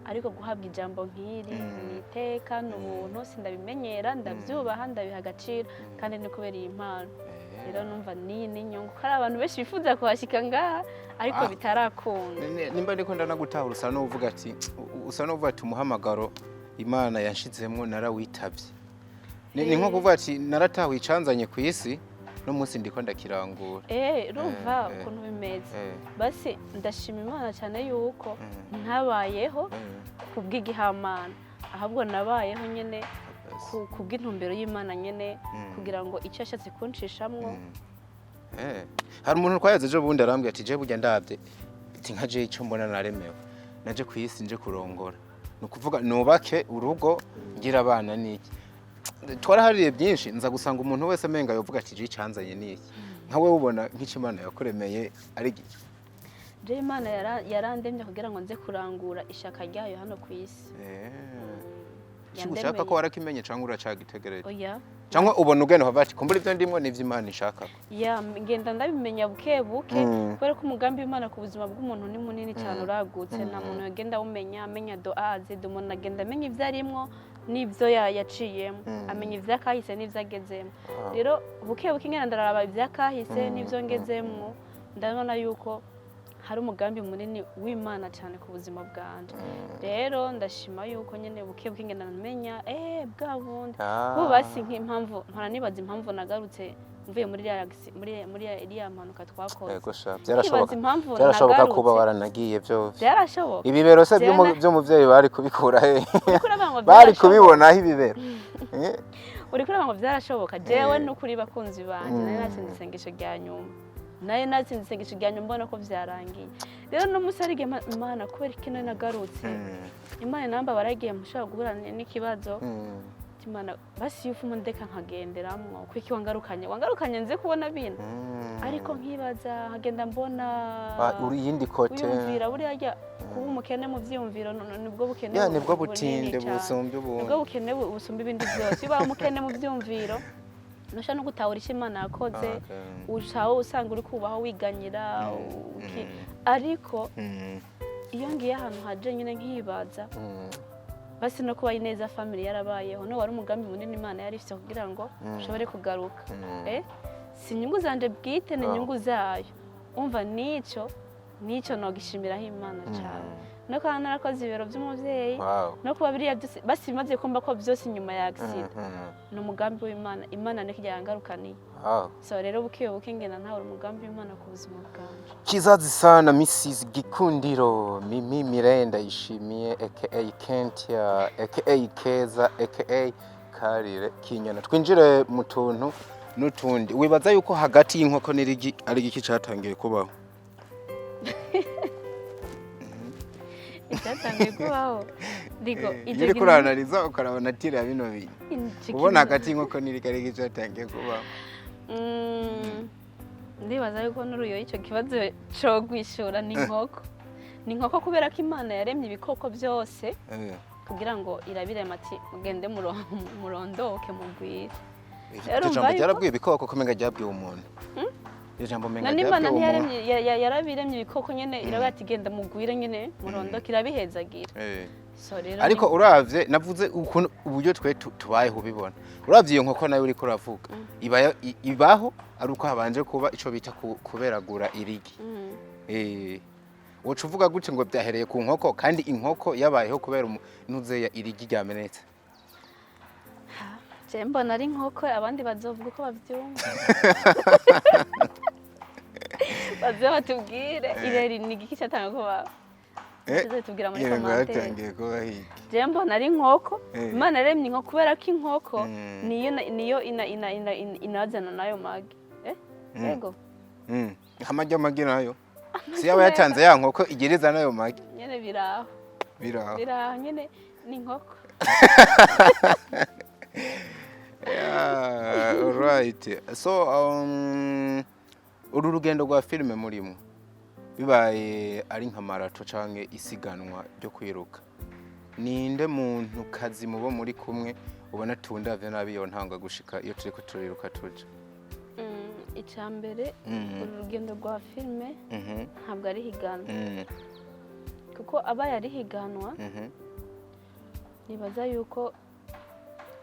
Ariko guhabwa ijambo nk'iri ni iteka, ni ubuntu. Sindabimenyera, ndabyubaha, ndabiha agaciro, kandi ni kubera iyi mpano. Rero numva niyi ni inyungu, ko hari abantu benshi bifuza kuhashyika ngaha, ariko bitarakunda. Nimba ndiko ndanagutahura, usa n'uvuga ati umuhamagaro Imana yanshizemwo narawitavye. Ni nko kuvuga ati naratahuye icanzanye ku isi, no munsi ndiko ndakirangura. Urumva ukuntu bimeze. Basi ndashima Imana cyane yuko ntabayeho kubw'igihamana, ahubwo nabayeho nyine kubw'intumbero y'Imana nyine, kugira ngo icyo yashatse kunshishamwo. Hari umuntu twayaze ejo bundi, arambwira ati je burya ndabye ati nka je icyo mbona naremewe, naje ku isi nje kurongora, ni ukuvuga nubake urugo, ngira abana n'iki. Twarahaririye byinshi, nza gusanga umuntu wese amenga yovuga ati je icanzanye n'iki. Nka wewe ubona nk'icyo Imana yakuremeye ari iki? Je Imana yarandemye kugira ngo nze kurangura ishaka ryayo hano ku isi. Icyo ushaka ko warakimenye cyangwa uracagitegereje? Oya. Cyangwa ubona ugenda ukavuga ati kumbura ibyo ndimwo n'ivyo Imana ishaka? Ya, ngenda ndabimenya buke buke, kubera ko umugambi w'Imana ku buzima bw'umuntu ni munini cyane, uragutse, nta muntu yagenda awumenya amenya do A à Z. Umuntu agenda amenya ibyo arimwo n'ibyo yaciyemo, amenya ibyakahise n'ibyo agezemo. Rero buke buke ngenda ndaraba ibyakahise n'ibyo ngezemwo, ndabona yuko hari umugambi munini w'Imana cyane ku buzima bwanje. Rero ndashima yuko nyine buke buke ngenda ndamenya bwa bundi. Ubu basi nk'impamvu mpora nibaza impamvu nagarutse mvuye muri iriya muri iriya mpanuka twakoze. Yego sha, Nkibaza byarashoboka. impamvu Byarashoboka kuba nagarutse. waranagiye byo. Byarashoboka. Ibibero se by'umuvyeyi bari kubikura he? Uriko uravuga ngo Bari byarashoboka. kubibonaho ibibero? Uriko uravuga ngo byarashoboka. Jewe Eh. n'ukuri, bakunzi banje, nari natsinze isengesho rya nyuma, nari natsinze isengesho rya nyuma, mbona ko byarangiye. Rero no munsi hari igihe Imana, kubera iki nari nagarutse? Imana namba baragiye mushobora guhura n'ikibazo. Imana basi iyo ufuma ndeka nkagenderamwo, kuko iki wangarukanye, wangarukanye nze kubona bino. Ariko nkibaza, nkagenda mbona Ah, uri iyindi côté. Wiyumvira buriya rya kuba umukene mu vyiyumviro nibwo bukene Ya, nibwo bunini butinde cane. busumbye ubundi. Nibwo bukene busumba ibindi byose. Iyo ubaye umukene mu vyiyumviro, ntushobora no gutahura icyo Imana yakoze. Ucaho usanga uri kubaho wiganyira, ariko iyo ngiye ahantu haje nyine nkibaza, basi no kuba Ineza Family yarabayeho, no wari umugambi munini Imana yari ifite kugira ngo nshobore kugaruka. Si inyungu zanje bwite, ni inyungu zayo. Umva, nico nogishimiraho Imana cyane, no kuba narakoze ibibero by'umuvyeyi, no kuba biriya byose basi bimaze kumva ko byose inyuma ya accident ni umugambi w'Imana. Imana niko yangarukaniye. So rero buke buke ngenda ntahura umugambi w'Imana ku buzima bwanje. Kizazi sana Mrs Gikundiro Mimi Mirenda Ishimiye, aka Kentia, aka Keza, aka Karire Kinyana. Twinjire mu tuntu n'utundi. Wibaza yuko hagati y'inkoko n'irigi ari igiki catangiye kubaho? Icyatangiye kubaho Rigo, Iyo ico uriko kintu- uranariza ukaraba nature ya bino bintu, ico ubona kintu- hagati y'inkoko n'irigi ariko icyatangiye kubaho. Ndibaza yuko n'uruyoya icyo kibazo co gwishura ni inkoko, ni inkoko, kubera ko Imana yaremye ibikoko byose kugira ngo irabirema ati: "Mugende murondoke mugwire." Iryo Rero jambo umva yuko- ryarabwiye ibikoko ko umenga ryabwiye umuntu? Iryo jambo umenga None Imana ryabwiye umuntu. ntiyaremye, yarabiremye ibikoko nyene, iravuga ati: "Genda mugwire nyene murondoke", irabihezagira. So rero Ariko uravye, navuze ukuntu uburyo twe tubayeho ubibona, uravye iyo nkoko nayo uriko uravuga ibaho ari uko habanje kuba ico bita kuberagura irigi. Woca uvuga gute ngo byahereye ku nkoko kandi inkoko yabayeho kubera ntuzeya irigi ryamenetse? Je mbona ari inkoko, abandi bazovuga uko bavyumva, baze batubwire ireri ni igiki cyatanga kubaho. Tuzatubwira muri Iyo ngo commentaire. yatangiye kuba hiki? Je mbona ari inkoko. Imana yaremye inkoko kubera ko inkoko niyo inazana nayo magi, yego. Amagi, amagi nayo si yaba yatanze ya nkoko igereza nayo magi? Nyene biraho. Biraho. Biraho nyene, ni inkoko. Yeah, alright. So uru rugendo rwa filime murimo, bibaye ari nka marathon canke isiganwa ryo kwiruka, ninde muntu kazi mubo muri kumwe ubona tundavye nabi yo ntanga gushika iyo turiko turiruka tuja? Icya mbere, uru rugendo rwa filime ntabwo ari higanwa, kuko abaye ari higanwa, nibaza yuko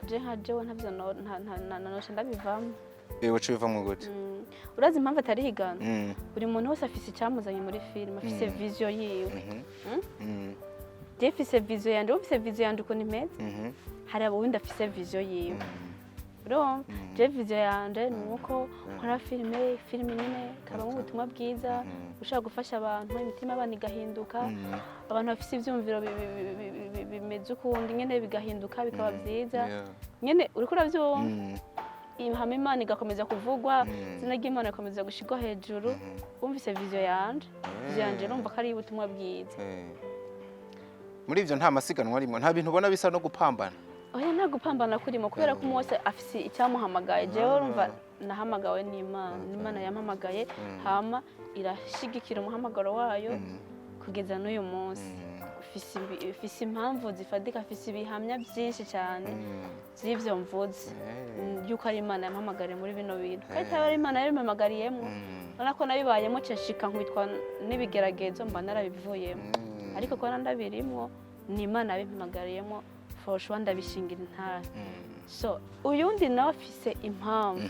je nka jewe ntavyo noca ndabivamo. Waca ubivamwo gute? Urazi impamvu atari higanwa? Buri muntu wese afise icyamuzanye muri filime, afise vision yiwe. Je mfise vision yanje, wowe ufise vision yanje ukuntu imeze, hari uwundi afise vision yiwe. Urumva, je vision yanje ni uko nkora filime, filime nyine ikabamo ubutumwa bwiza ushaka gufasha abantu, imitima y'abantu igahinduka, abantu bafise ivyumviro bimeze ukundi nyene bigahinduka bikaba byiza. Nyene uriko uravyumva? Hama Imana igakomeza kuvugwa, izina ry'Imana rikomeza gushirwa hejuru. Wumvise vision yanje, vision yanje urumva ko ari ubutumwa bwiza. Muri ivyo nta masiganwa arimwo, nta bintu ubona bisa no gupambana? Oya, nta gupambana kurimo, kubera ko umwe wese afise icyamuhamagaye. Jewe urumva nahamagawe n'Imana, Imana yampamagaye, hama irashigikira umuhamagaro wayo kugeza n'uyu munsi. Ufise impamvu zifatika, afise ibihamya byinshi cyane by'ivyo mvuze, yuko ari Imana yampamagariye muri bino bintu, kandi itaba ari Imana yabimpamagariyemo, urabona ko nabibayemo nshika nkitwa n'ibigeragezo, mba narabivuyemo. Ariko kuba ndabirimwo, ni Imana yabimpamagariyemo for sure, ndabishingira intara. So uyundi nawe afise impamvu,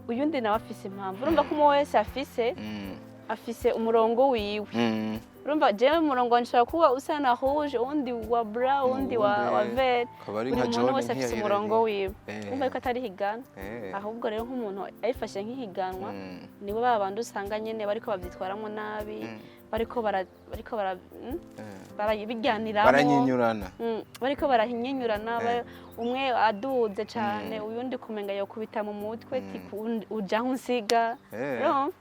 uyundi nawe afise impamvu. Urumva ko umwe wese afise umurongo wiwe. Urumva jewe umurongo wanje ushobora kuba usa na rouge, uwundi wa blanc, uwundi wa vert. Akaba ari Buri nka muntu jaune. wese afise Nk'iya umurongo wiwe. Urumva yuko atari higanwa. Ahubwo rero nk'umuntu ayifashe nk'ihiganwa, nibo ba bandi usanga nyene bariko bavyitwaramwo nabi, bariko barabijyaniramo. Baranyinyurana. Bariko barahinyinyurana, umwe aduze cane, uyundi kumenga yokubita mu mutwe ti uja aho unsiga. Urumva?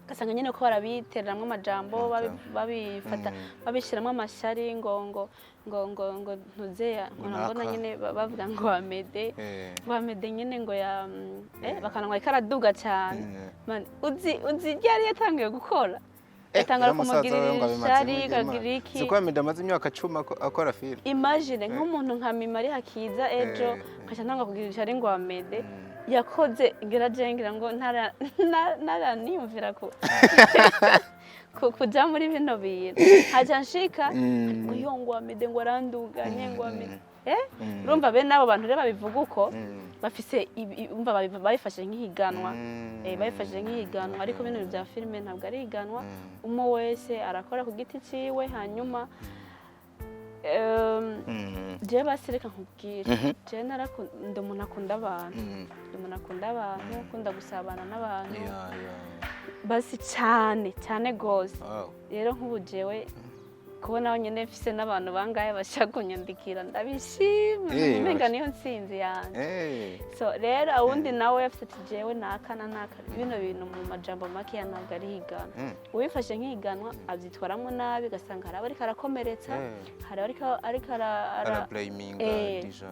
Ugasanga nyene ko barabitereramwo amajambo, babifata, babishiramwo amashari ngo ntuzeya Ngo ngo mbona naka. nyene bavuga ngo Amede, ngo Amede nyene ngo ya bakanwa ariko araduga cane. Man, uzi ryari yatangiye gukora? Yatangura Uriya musaza kumugirira we ngo abimaze ishari, muri akagira Imana. iki. Si ko Amede amaze imyaka 10 akora filime? Imagine nk'umuntu nka Mima ari hakiza ejo, nkaca ntanga kugira ishari ngo Amede yakoze ngira je ngira ngo ntaraniyumvira kuja muri bino bintu, haca nshika ngo yo ngo Amede ngo aranduganye, ngo Amede, urumva bene abo bantu rero babivuga uko, bafise umva babifashe nk'ihiganwa. Babifashe nk'ihiganwa, ariko bino bintu bya filime ntabwo ari higanwa. Umwe wese arakora ku giti ciwe. Hanyuma jewe basi reka nkubwire, jewe ndi umuntu akunda abantu, ndi umuntu akunda abantu, akunda gusabana n'abantu, basi cyane cyane gose. Rero nk'ubu jewe Kubona nyine mfise n'abantu bangahe bashaka kunyandikira, ndabishima. Umenga niyo ntsinzi yanjye. So rero awundi nawe afite ati: "Jewe naka na naka." Bino bintu mu majambo makeya ntabwo ari higanwa. Uwifashe nk'ihiganwa abyitwaramo nabi, ugasanga hari abo ariko arakomeretsa, hari abo ariko Arablaminga. Déjà.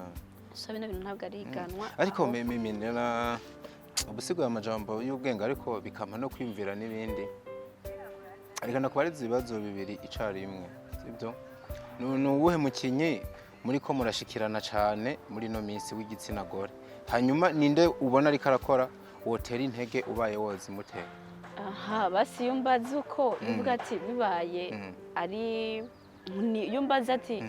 So bino bintu ntabwo ari higanwa. Ariko mimi na ubusiguye amajambo y'ubwenge, ariko bikampa no kwiyumvira n'ibindi. Reka nakubariza ibibazo bibiri icarimwe, sibyo? Ni uwuhe mukinyi muri ko murashikirana cane muri ino minsi w'igitsina gore? Hanyuma ninde ubona ariko arakora wotera intege, ubaye wozi mutera? Aha basi iyo mbaze uko uvuga ati bibaye ari iyo mbaze ati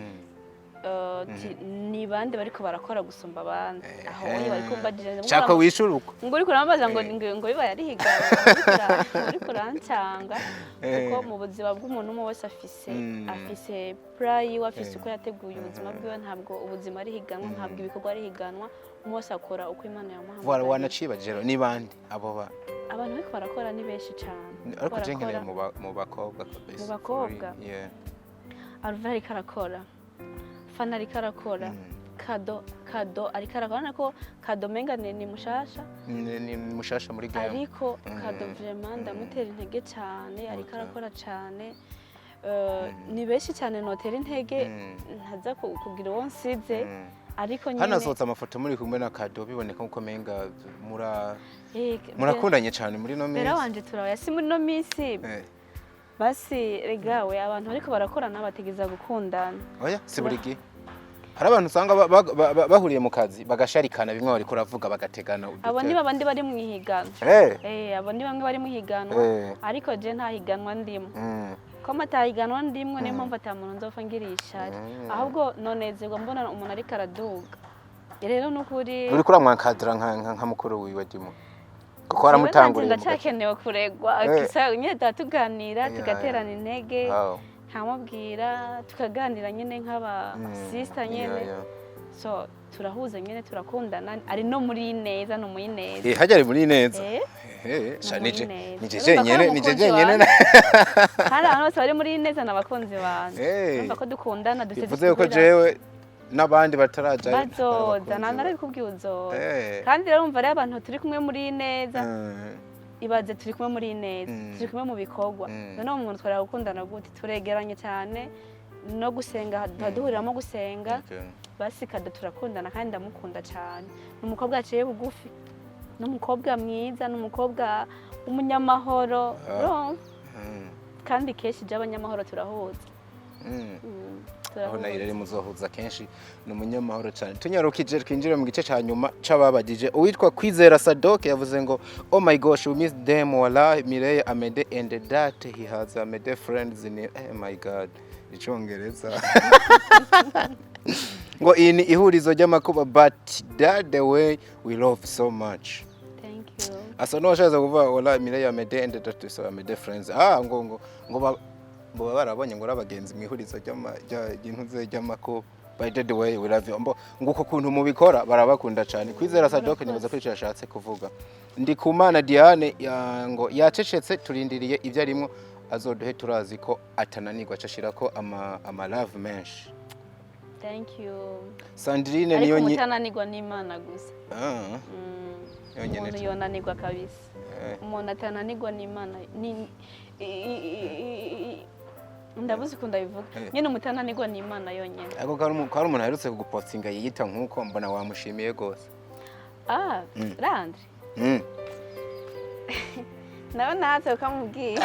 ati, ni bande bariko barakora gusumba abandi, aho oye bariko mbajije. Shaka wishura uko. Ngo uriko urambaza ngo ngo bibaye ari higanwa, uriko urancanga, kuko mu buzima bw'umuntu umwe wese afise afise plan yiwe, afise uko yateguye ubuzima bwiwe. Ntabwo ubuzima ari higanwa, ntabwo ibikorwa ari higanwa. Umwe wese akora uko Imana Voilà. yamuhamagariye. Wanacibajije rero, ni bande abo ba Abantu bariko barakora ni benshi cane. Ariko je nkeneye Barakora. mu bakobwa kabisa. Mu bakobwa? Yeah. Alva ariko arakora, Fana ariko arakora, Kado ariko arakora. Urabona ko Kado menga ni mushasha. Ni mushasha muri game. Ariko Kado vraiment ndamutera intege cyane, ariko arakora cyane. Ni benshi cyane notera intege, ntaza kugira uwo nsize, ariko nyine Hanasohotse amafoto muri kumwe na Kado, biboneka nkuko menga mura murakundanye cyane muri no Bera minsi. wanje turabaya si muri no minsi. Basi regawe abantu bariko barakorana bategeza gukundana. Oya, si buri gihe. Hari abantu usanga bahuriye mu kazi bagasharikana, bimwe bariko uravuga, bagategana Abo udutego. ni babandi bari mu ihiganwa. Abo ni bamwe bari mu ihiganwa. Ariko je nta higanwa ndimo. Ko matahiganwa ndimwo, niyo mpamvu ata muntu nzopfa ngiriye ishari. Ahubwo nonezerwa mbona umuntu ariko araduga. Rero nukuri Uriko uramwankadira nka mukuru wiwe dimo, kuko waramutanguriye mu gace. Ndacyakenewe kuregwa. Gusa nyine tuba tuganira, tugaterana intege, nkamubwira, tukaganira nyine nk'aba sister nyine. So turahuza nyine, turakundana, ari no muri neza, no muri neza. Hajya ari muri neza. Sha Ni muri nije neza. nije Urumva ko jenyene ari nije umukunzi jenyene. wanje. Kandi abantu bose bari muri neza ni abakunzi banje. Urumva ko dukundana, dufite Bivuze yuko jewe n'abandi batarajayo bazoza narabikubwiye, uzoza. Kandi rero umva rero, abantu turi kumwe muri neza, ibaze turi kumwe muri neza, turi kumwe mu bikorwa. Noneho umuntu twari gukundana gute? Turegeranye cyane, no gusenga tuba duhuriramo gusenga. Basi Kado turakundana kandi ndamukunda cyane. Ni umukobwa aciye bugufi, ni umukobwa mwiza, ni umukobwa w'umunyamahoro. Urumva? Kandi kenshi ijya abanyamahoro turahuza. Aho Turahuza. nayo rero muzohuza kenshi, ni umunyamahoro cyane. Tunyarukije twinjire mu gice cya nyuma c'ababagije. Uwitwa Kwizera Sadok yavuze ngo: "Oh my gosh, we miss them, wala Mireille Amede and that he has Amede friends in." Oh my God, icongereza ngo iyi ni ihurizo ry'amakuba, but that the way we love so much. Thank you. Asa n'uwashatse kuvuga wala Mireille Amede and that is Amede friends. Ngo ngo ngo ba ngo baba barabonye ngo ari abagenzi mu ihurizo ry'intuze ry'amakuba. By the way, we love you. Mbo ngo uko kuntu mubikora barabakunda cyane. Kwizera Sadok, nibaza ko icyo yashatse kuvuga. Ndikumana Diane ngo yacecetse, turindiriye ibyo arimo azoduhe, turazi ko atananirwa, acashira ko ama love menshi. Thank you. Sandrine Ariko niyo nyi umutananirwa n'Imana gusa. Yonyene Umuntu yonanirwa kabisa. Umuntu atananirwa n'Imana ni ndabuze ukuntu ndabivuga. Nyine umutananirwa n'Imana yonyine. Ariko kari umuntu aherutse kugupostinga yiyita nk'uko mbona wamushimiye rwose. Ah, Landry. Nawe natse ukamubwira.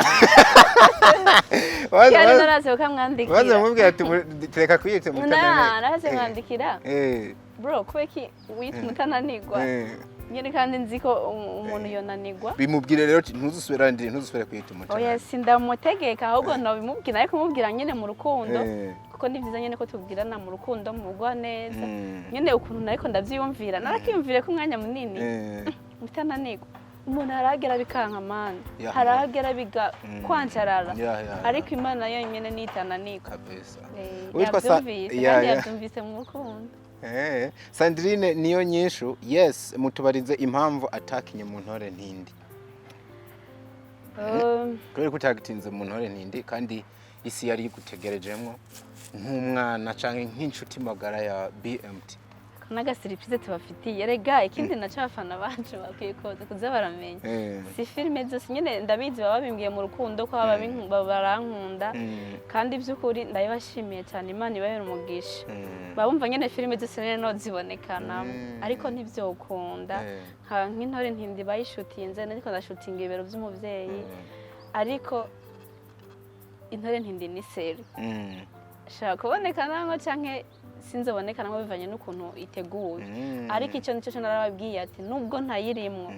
Cyane naratse ukamwandikira. Maze mubwira ati tereka kwiyita umutananirwa. Na naratse mwandikira: "Bro, kubera iki wita umutananirwa?" Nyine kandi nzi ko umuntu yonanirwa. Bimubwire rero uti ntuzusubire, Landry, ntuzusubire kwiyita umutananirwa. Oya, sindamutegeka, ahubwo nabimubwira, ariko kumubwira nyine mu rukundo, kuko ni byiza nyine ko tubwirana mu rukundo, mu rugwa neza. Nyine ukuntu nariko ndavyiyumvira, narakiyumvire ko umwanya munini mutananirwa, umuntu haragera bikanka mana, haragera biga kwancarara, ariko Imana yonyine nitananirwa. Kabisa. Uwitwa Yavyumvise kandi yavyumvise mu rukundo. Sandrine niyo nyishu, yes, mutubarize impamvu atakinye mu Ntore Ntindi. Kubera ko utagitinze mu Ntore Ntindi kandi Isi yari igutegerejemwo nk'umwana canke nk'inshuti magara ya BMT. N'agasurprise tubafitiye rega. Ikindi naco, abafana bacu bakwiye kuza baramenya, si filime zose nyine, ndabizi baba babimbwiye mu rukundo ko baba barankunda, kandi by'ukuri ndabibashimiye cyane, Imana ibahera umugisha. Baba bumva nyine filime zose nyine no zibonekana, ariko ntivyokunda. Nk'Intore Ntindi bayishutinze ariko ndashutinga Ibibero by'Umubyeyi, ariko Intore Ntindi ni série, shaka kuboneka nangwa canke sinzoboneka nangwa, bivanye n'ukuntu iteguye. Ariko icyo nicyo cyo narababwiye ati nubwo ntayirimwo,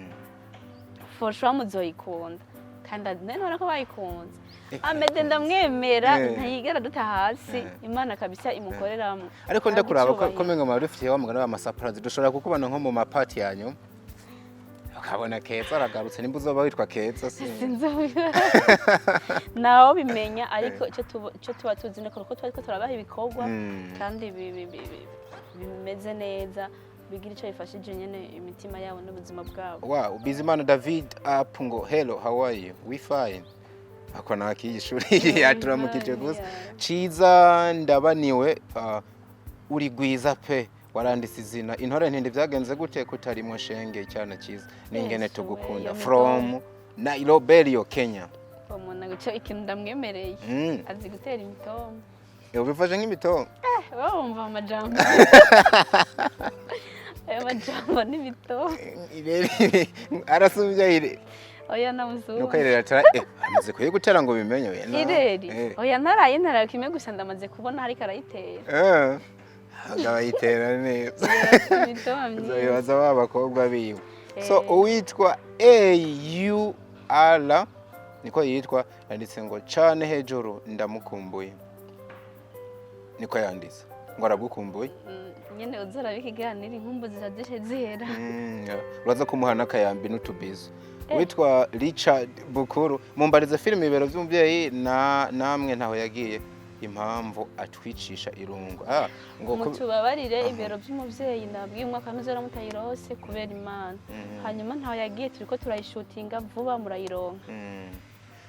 for sure muzoyikunda, kandi none ko bayikunze. Amede ndamwemera, ntiyigera duta hasi. Imana kabisa imukoreramo. Ariko ndakuraba ko Icyubahiro. Ko menga dufitiye wa mugani w'amasurprise, dushobora kukubona nko mu mapati yanyu, ukabona Keza aragarutse, nimba uzoba witwa Keza si? Sinzi, nawe bimenya, ariko icyo tuba tuzi ni ko tuba turabaha ibikorwa kandi bimeze neza, bigira icyo bifashije nyine imitima yabo n'ubuzima bwabo. Wow, Bizimana David up ngo hello, how are you? We fine. Ako nakiyishuri yaturamukije gusa. Ciza ndabaniwe, uri gwiza pe, waranditse izina. Intore Ntindi byagenze gute kutarimwo shenge cyane cyiza ningene? Yesu we, Tugukunda iyo from Nairobi, Kenya. Uwo muntu icyo ikintu ndamwemereye, azi gutera imitoma. Ubifashe nk'imitongo. Wowe wumva amajambo, ayo majambo n'imitoma. Arasubya ire. Oya, namuzuba. Nuko irera atara amaze kuyigutera ngo bimenye we Ireri? Oya, ntarayintara kimwe gusa, ndamaze kubona ariko arayitera. Agaba yitera neza. Imitoma myiza. Uzobibaza ba bakobwa biwe. So uwitwa AUR niko yitwa, yanditse ngo cane hejuru ndamukumbuye, niko yanditse ngo aragukumbuye. Nyene uzoraba ikiganiro, inkumbu ziza zishe zihera. Uraza kumuha n'akayambi n'utubizo. Witwa Richard Bukuru, mumbarize filime Ibibero by'Umubyeyi na namwe ntaho yagiye, impamvu atwicisha irungu, ngo Mutubabarire, Ibibero by'Umubyeyi nabwiye umwaka w'amizero mutayirose kubera Imana. Hanyuma ntaho yagiye, turiko turayishutinga vuba, murayironka.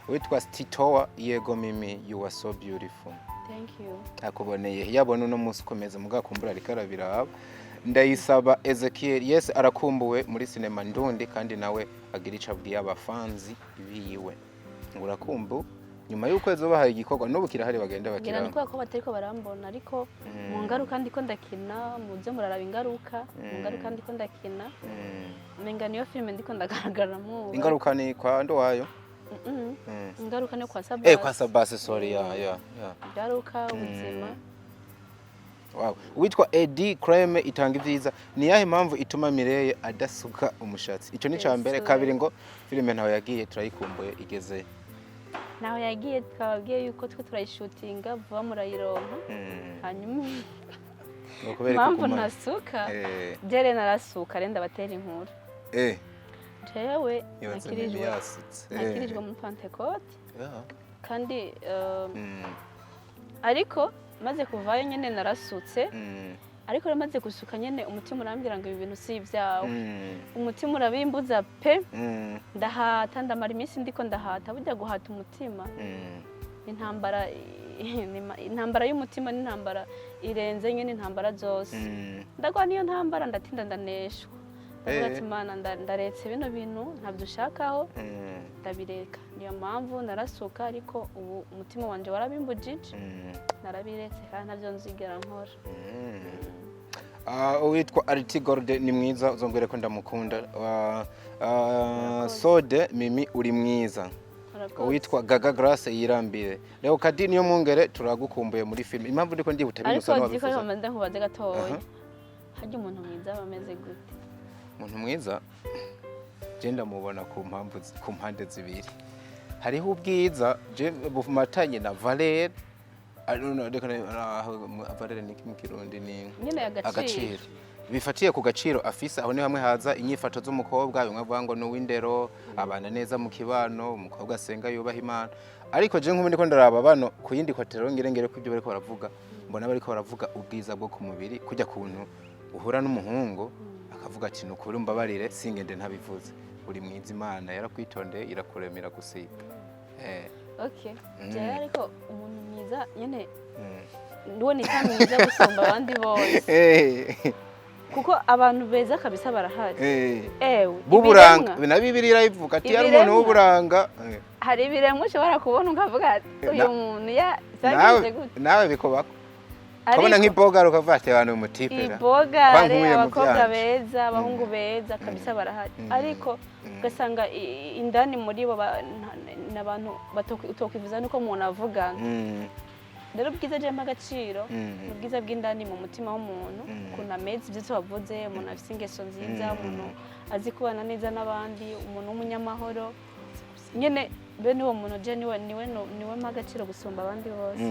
Witwa Stitowa, yego Mimi, you are so beautiful. Thank you. Akuboneye yabona uno munsi ukomeza mugakumbura, ariko arabiraba. Ndayisaba Ezekiel, yes, arakumbuwe muri sinema ndundi, kandi nawe agira ico abwiye abafanzi biwe ngo urakumbu nyuma y'ukwezi bahaye igikorwa, n'ubu kirahari, bagenda Ngira bakira. ni kubera ko batariko barambona, ariko mu Ngaruka ndiko ndakina, muze muraraba Ingaruka. Mu Ngaruka ndiko ndakina, umenga niyo filime ndiko ndagaragaramo ubu. Ingaruka ni kwa Ndowayo? Mm-mm. Ingaruka ni kwa Sabasi. Kwa Sabasi, sorry, ya. Ingaruka ubuzima. Wow. Uwitwa Eddie Creme itanga ibyiza, ni yahe mpamvu ituma Mireille adasuka umushatsi? Ico ni ca mbere. Yesu. Kabiri ngo filime ntaho yagiye, turayikumbuye, igeze? Naho yagiye, twababwiye yuko twe turayishutinga vuba, murayironka. Hanyuma Ni ukubera ko impamvu ntasuka, jere narasuka renda batera inkuru. Jewe Ibaze Mimi nakirijwe, yasutse. nakirijwe muri Pentecôte, kandi ariko maze kuvayo nyene narasutse. Ariko rero maze gusuka nyene, umutima urambwira ngo ibi bintu si ibyawe. Umutima urabimbuza pe. Ndahata, ndamara iminsi ndiko ndahata. Burya guhata umutima, intambara, intambara y'umutima ni intambara irenze nyine intambara zose. Ndagwa niyo ntambara, ndatinda ndaneshwa, ndavuga ati Imana, ndaretse bino bintu, ntabyo ushakaho. Ndabireka, niyo mpamvu narasuka, ariko ubu umutima wanje warabimbujije. Narabiretse kandi ntabyo nzigera nkora. Uwitwa Ariti Gorde ni mwiza, uzongere ko ndamukunda. Sode Mimi uri mwiza. Urakoze. Uwitwa Gaga Grace yirambire. Leo Kadi niyo mwungere, turagukumbuye muri film. Impamvu ndiko ndihuta Ariko binusa ziko ariko n'ababifuza. mbanza nkubaze gatoya. Aha. Harya umuntu mwiza aba ameze gute? Umuntu mwiza je ndamubona ku mpamvu ku mpande zibiri. Hariho ubwiza je bumatanye na valeur. I don't know, reka valeur ni mu Kirundi ni Nyine agaciro. Agaciro bifatiye ku gaciro afise, aho ni hamwe haza inyifato z'umukobwa, bimwe avuga ngo ni uw'indero, abana neza mu kibano, umukobwa asenga, yubaha Imana. Ariko je nk'ubu ndiko ndaraba bano ku yindi kotero, ngire ngere ku ibyo bariko baravuga, mbona bariko baravuga ubwiza bwo ku mubiri, kujya kuntu uhura n'umuhungu akavuga ati nukuri umbabarire singende ntabivuze, uri mwiza, Imana yarakwitondeye, irakurema, iragusiga. Okay, jewe ariko umuntu mwiza nyene, niwe nita mwiza gusumba abandi bose, kuko abantu beza kabisa barahari. Ewe, B'uburanga. Ibiremwa. Na Bibiliya irabivuga ati yari umuntu Ibiremwa. w'uburanga. Hari ibiremwa ushobora kubona ukavuga ati uyu muntu ya Nawe zagenze gute? Nawe bikubako ukabona Ariko nk'ibogara ukavuga ati abantu umutipe ra. ibogare, Kwa nkuye mu abakobwa byanje. beza, abahungu beza kabisa barahari, ariko ugasanga indani muri bo ni abantu utokwifuza nuko umuntu avugana. Rero ubwiza jempa agaciro ni ubwiza bw'indani mu mutima w'umuntu, ukuntu ameze, ibyo tubavuze, umuntu afite ingeso nziza, umuntu azi kubana neza n'abandi, umuntu w'umunyamahoro nyene. Bene uwo muntu je niwe mpa agaciro gusumba abandi bose.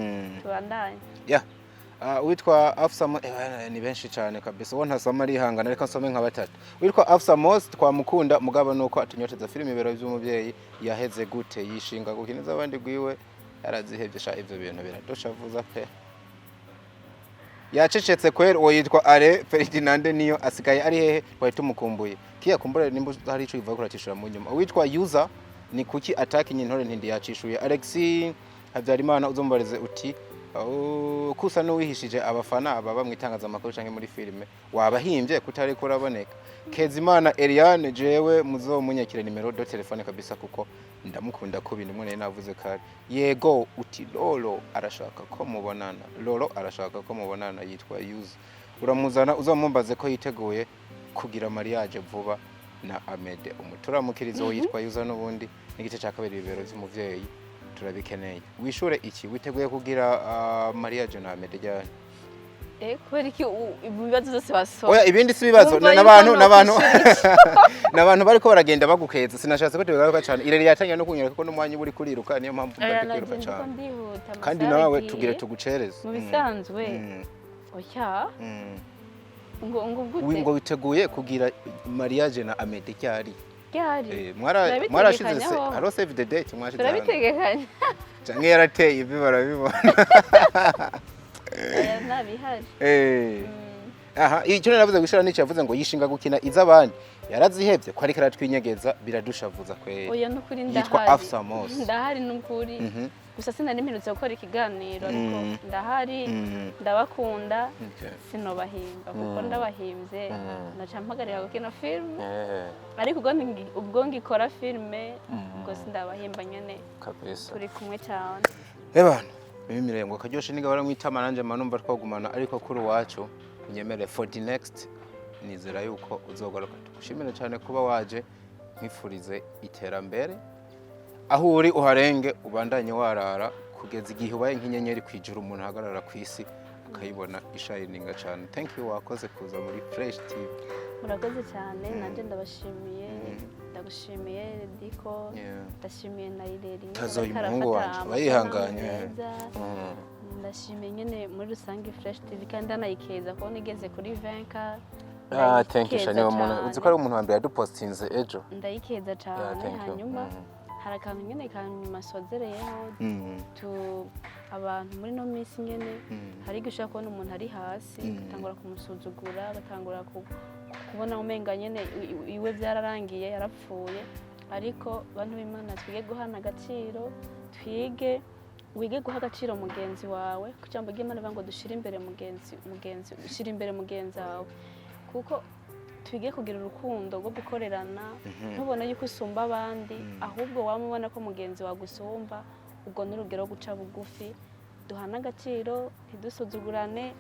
Tubandanye. Ya. Witwa Afsa ni benshi cyane kabisa, uwo ntasoma arihangana, reka nsome nka batatu. Witwa Afsa Most twamukunda, mugabo nuko atunyoteza filime Ibero by'umubyeyi yaheze gute? Yishinga gukiniza abandi gwiwe yarazihevye sha, ivyo bintu biradushavuza pe. Yacecetse kweri. Uwo yitwa Are Ferdinand, niyo asigaye ari hehe? Twari tumukumbuye kiya kumbura, nimba hari ico ivuga kuratishura mu nyuma. Uwitwa User ni kuki atakinye Intore Ntindi? Yacishuye. Alexis Habyarimana, uzombarize uti kusa n'uwihishije abafana baba mu itangazamakuru canke muri filime, wabahimbye kutari kuraboneka. Kezimana Eliane, jewe muzomunyakire numéro de téléphone kabisa, kuko ndamukunda ko bintu mwe navuze kare. Yego, uti Lolo arashaka ko mubonana, Lolo arashaka ko mubonana, yitwa Yuzi, uramuzana uzomumbaze ko yiteguye kugira mariage vuba na Amede umuturamukirizo. Yitwa Yuza n'ubundi n'igice cya kabiri Ibibero by'umuvyeyi turabikeneye. Wishure iki, witeguye kugira mariage na Amede ryari? Kubera iki ibibazo byose wasoma? Oya, ibindi si ibibazo. Wumva yuko N'abantu n'abantu nokwishura. N'abantu bariko baragenda bagukeza, sinashatse ko tubigaruka cyane. Ireri yatangiye no kunyereka ko n'umwanya uba uri kuriruka, niyo mpamvu mba Oya, ndi kwiruka naje ndiko cyane. ndihuta, Kandi amasaha nawe aragiye. tugire tugucereze. Mu bisanzwe, oya, ngo gute? Ngo witeguye kugira mariage na Amede ryari? Ryari? Eh, mwarashize se Turabitegekanya. Haro save the date mwashize hano? Turabitegekanya. Canke yarateye ivi barabibona? Oya, ntabihari. Aha, icyo naravuze gushira nico yavuze ngo yishinga gukina iz'abandi yarazihevye, ko ariko aratwinyegeza, biradushavuza kweri. Oya, nukuri Yitwa ndahari. Afsa Mos. Ndahari nukuri. Gusa sinari mperutse gukora ikiganiro, ariko ndahari. Ndabakunda. Sinobahimba kuko ndabahimbye naca mpagarika gukina filime. Ariko ubwo ngikora filime, ubwo sindabahimba nyene. Kabisa. Turi kumwe cyane. Ebana, mimi ngo karyoshe niga baramwitama, nanje mba numva twagumana, ariko kuri uwacu unyemere for the next, nizera yuko uzogaruka. Tugushimire cyane kuba waje, nkwifurize iterambere aho uri uharenge, ubandanye warara kugeza igihe ubaye nk'inyenyeri ku ijuru, umuntu ahagarara ku isi akayibona ishayininga cyane. Thank you, wakoze kuza muri Fresh TV. Murakoze cyane, nanjye ndabashimiye, ndagushimiye Diko. Ndashimiye na Ireri nyene Tazoye ariko umuhungu arafata wanje, aba yihanganye. amasanamu meza. Ndashimiye nyene muri rusange Fresh TV, kandi ndanayikeza kubona igeze kuri 20K. Ah, thank you. Ndayikeza Shani umuntu cane. uzi ko ari umuntu wa mbere yadupostinze ejo. Ndayikeza cyane. Thank you. Hanyuma hari akantu nyene kanyuma sozereyeho. Tu abantu muri no minsi nyene, hari igihe ushobora kubona umuntu ari hasi, ugatangura kumusuzugura, ugatangura kubona umenga nyene iwe byararangiye, yarapfuye. Ariko bantu b'Imana, twige guhana agaciro, twige wige guha agaciro mugenzi wawe, ku ijambo ry'Imana rivuga ngo dushire imbere mugenzi, ushyire imbere mugenzi wawe, kuko twige kugira urukundo rwo gukorerana. Ntubone yuko usumba abandi, ahubwo waba ubona ko mugenzi wawe agusumba, ubwo ni urugero rwo guca bugufi. Duhane agaciro, ntidusuzugurane,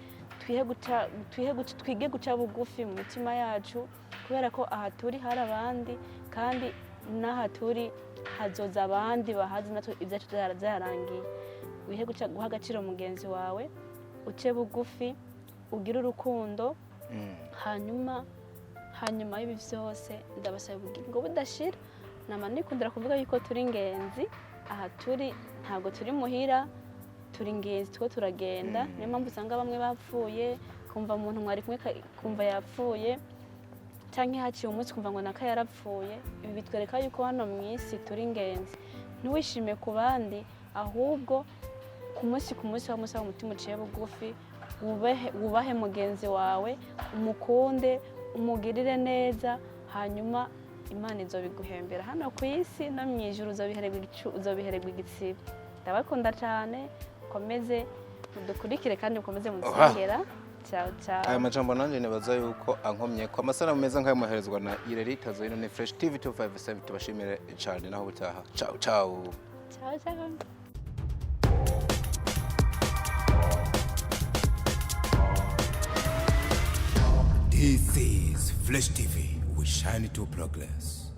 twige guca bugufi mu mitima yacu, kubera ko aha turi hari abandi, kandi n'aha turi hazoza abandi bahazi, natwe ibyacu byararangiye. Wihe guha agaciro mugenzi wawe, uce bugufi, ugire urukundo. Hanyuma y'ibi byose, ndabasaba ubugingo budashira. Nama nikundira kuvuga yuko turi ingenzi. Aha turi ntabwo turi muhira, turi ingenzi, two turagenda. Niyo mpamvu usanga bamwe bapfuye, kumva umuntu mwari kumwe kumva yapfuye, cyangwa haciye umunsi kumva ngo naka yarapfuye. Ibi bitwereka yuko hano mu isi turi ingenzi. Ntiwishime ku bandi, ahubwo ku munsi ku munsi wa umutima uciye bugufi, wubahe mugenzi wawe, umukunde, umugirire neza, hanyuma Imana izobiguhembera hano ku isi, no mu ijuru uzobihererwa igitsibo. Ndabakunda cyane. Mukomeze mudukurikire kandi mukomeze mudusengera. Ciao ciao. Aya majambo nanjye nibaza yuko ankomye ko amasanamu meza nk'ayo muherezwa na Ireri Tazoino ni Fresh TV 257. Tubashimire cyane, naho ubutaha. Ciao ciao. Ciao ciao. This is Fresh TV. We shine to progress.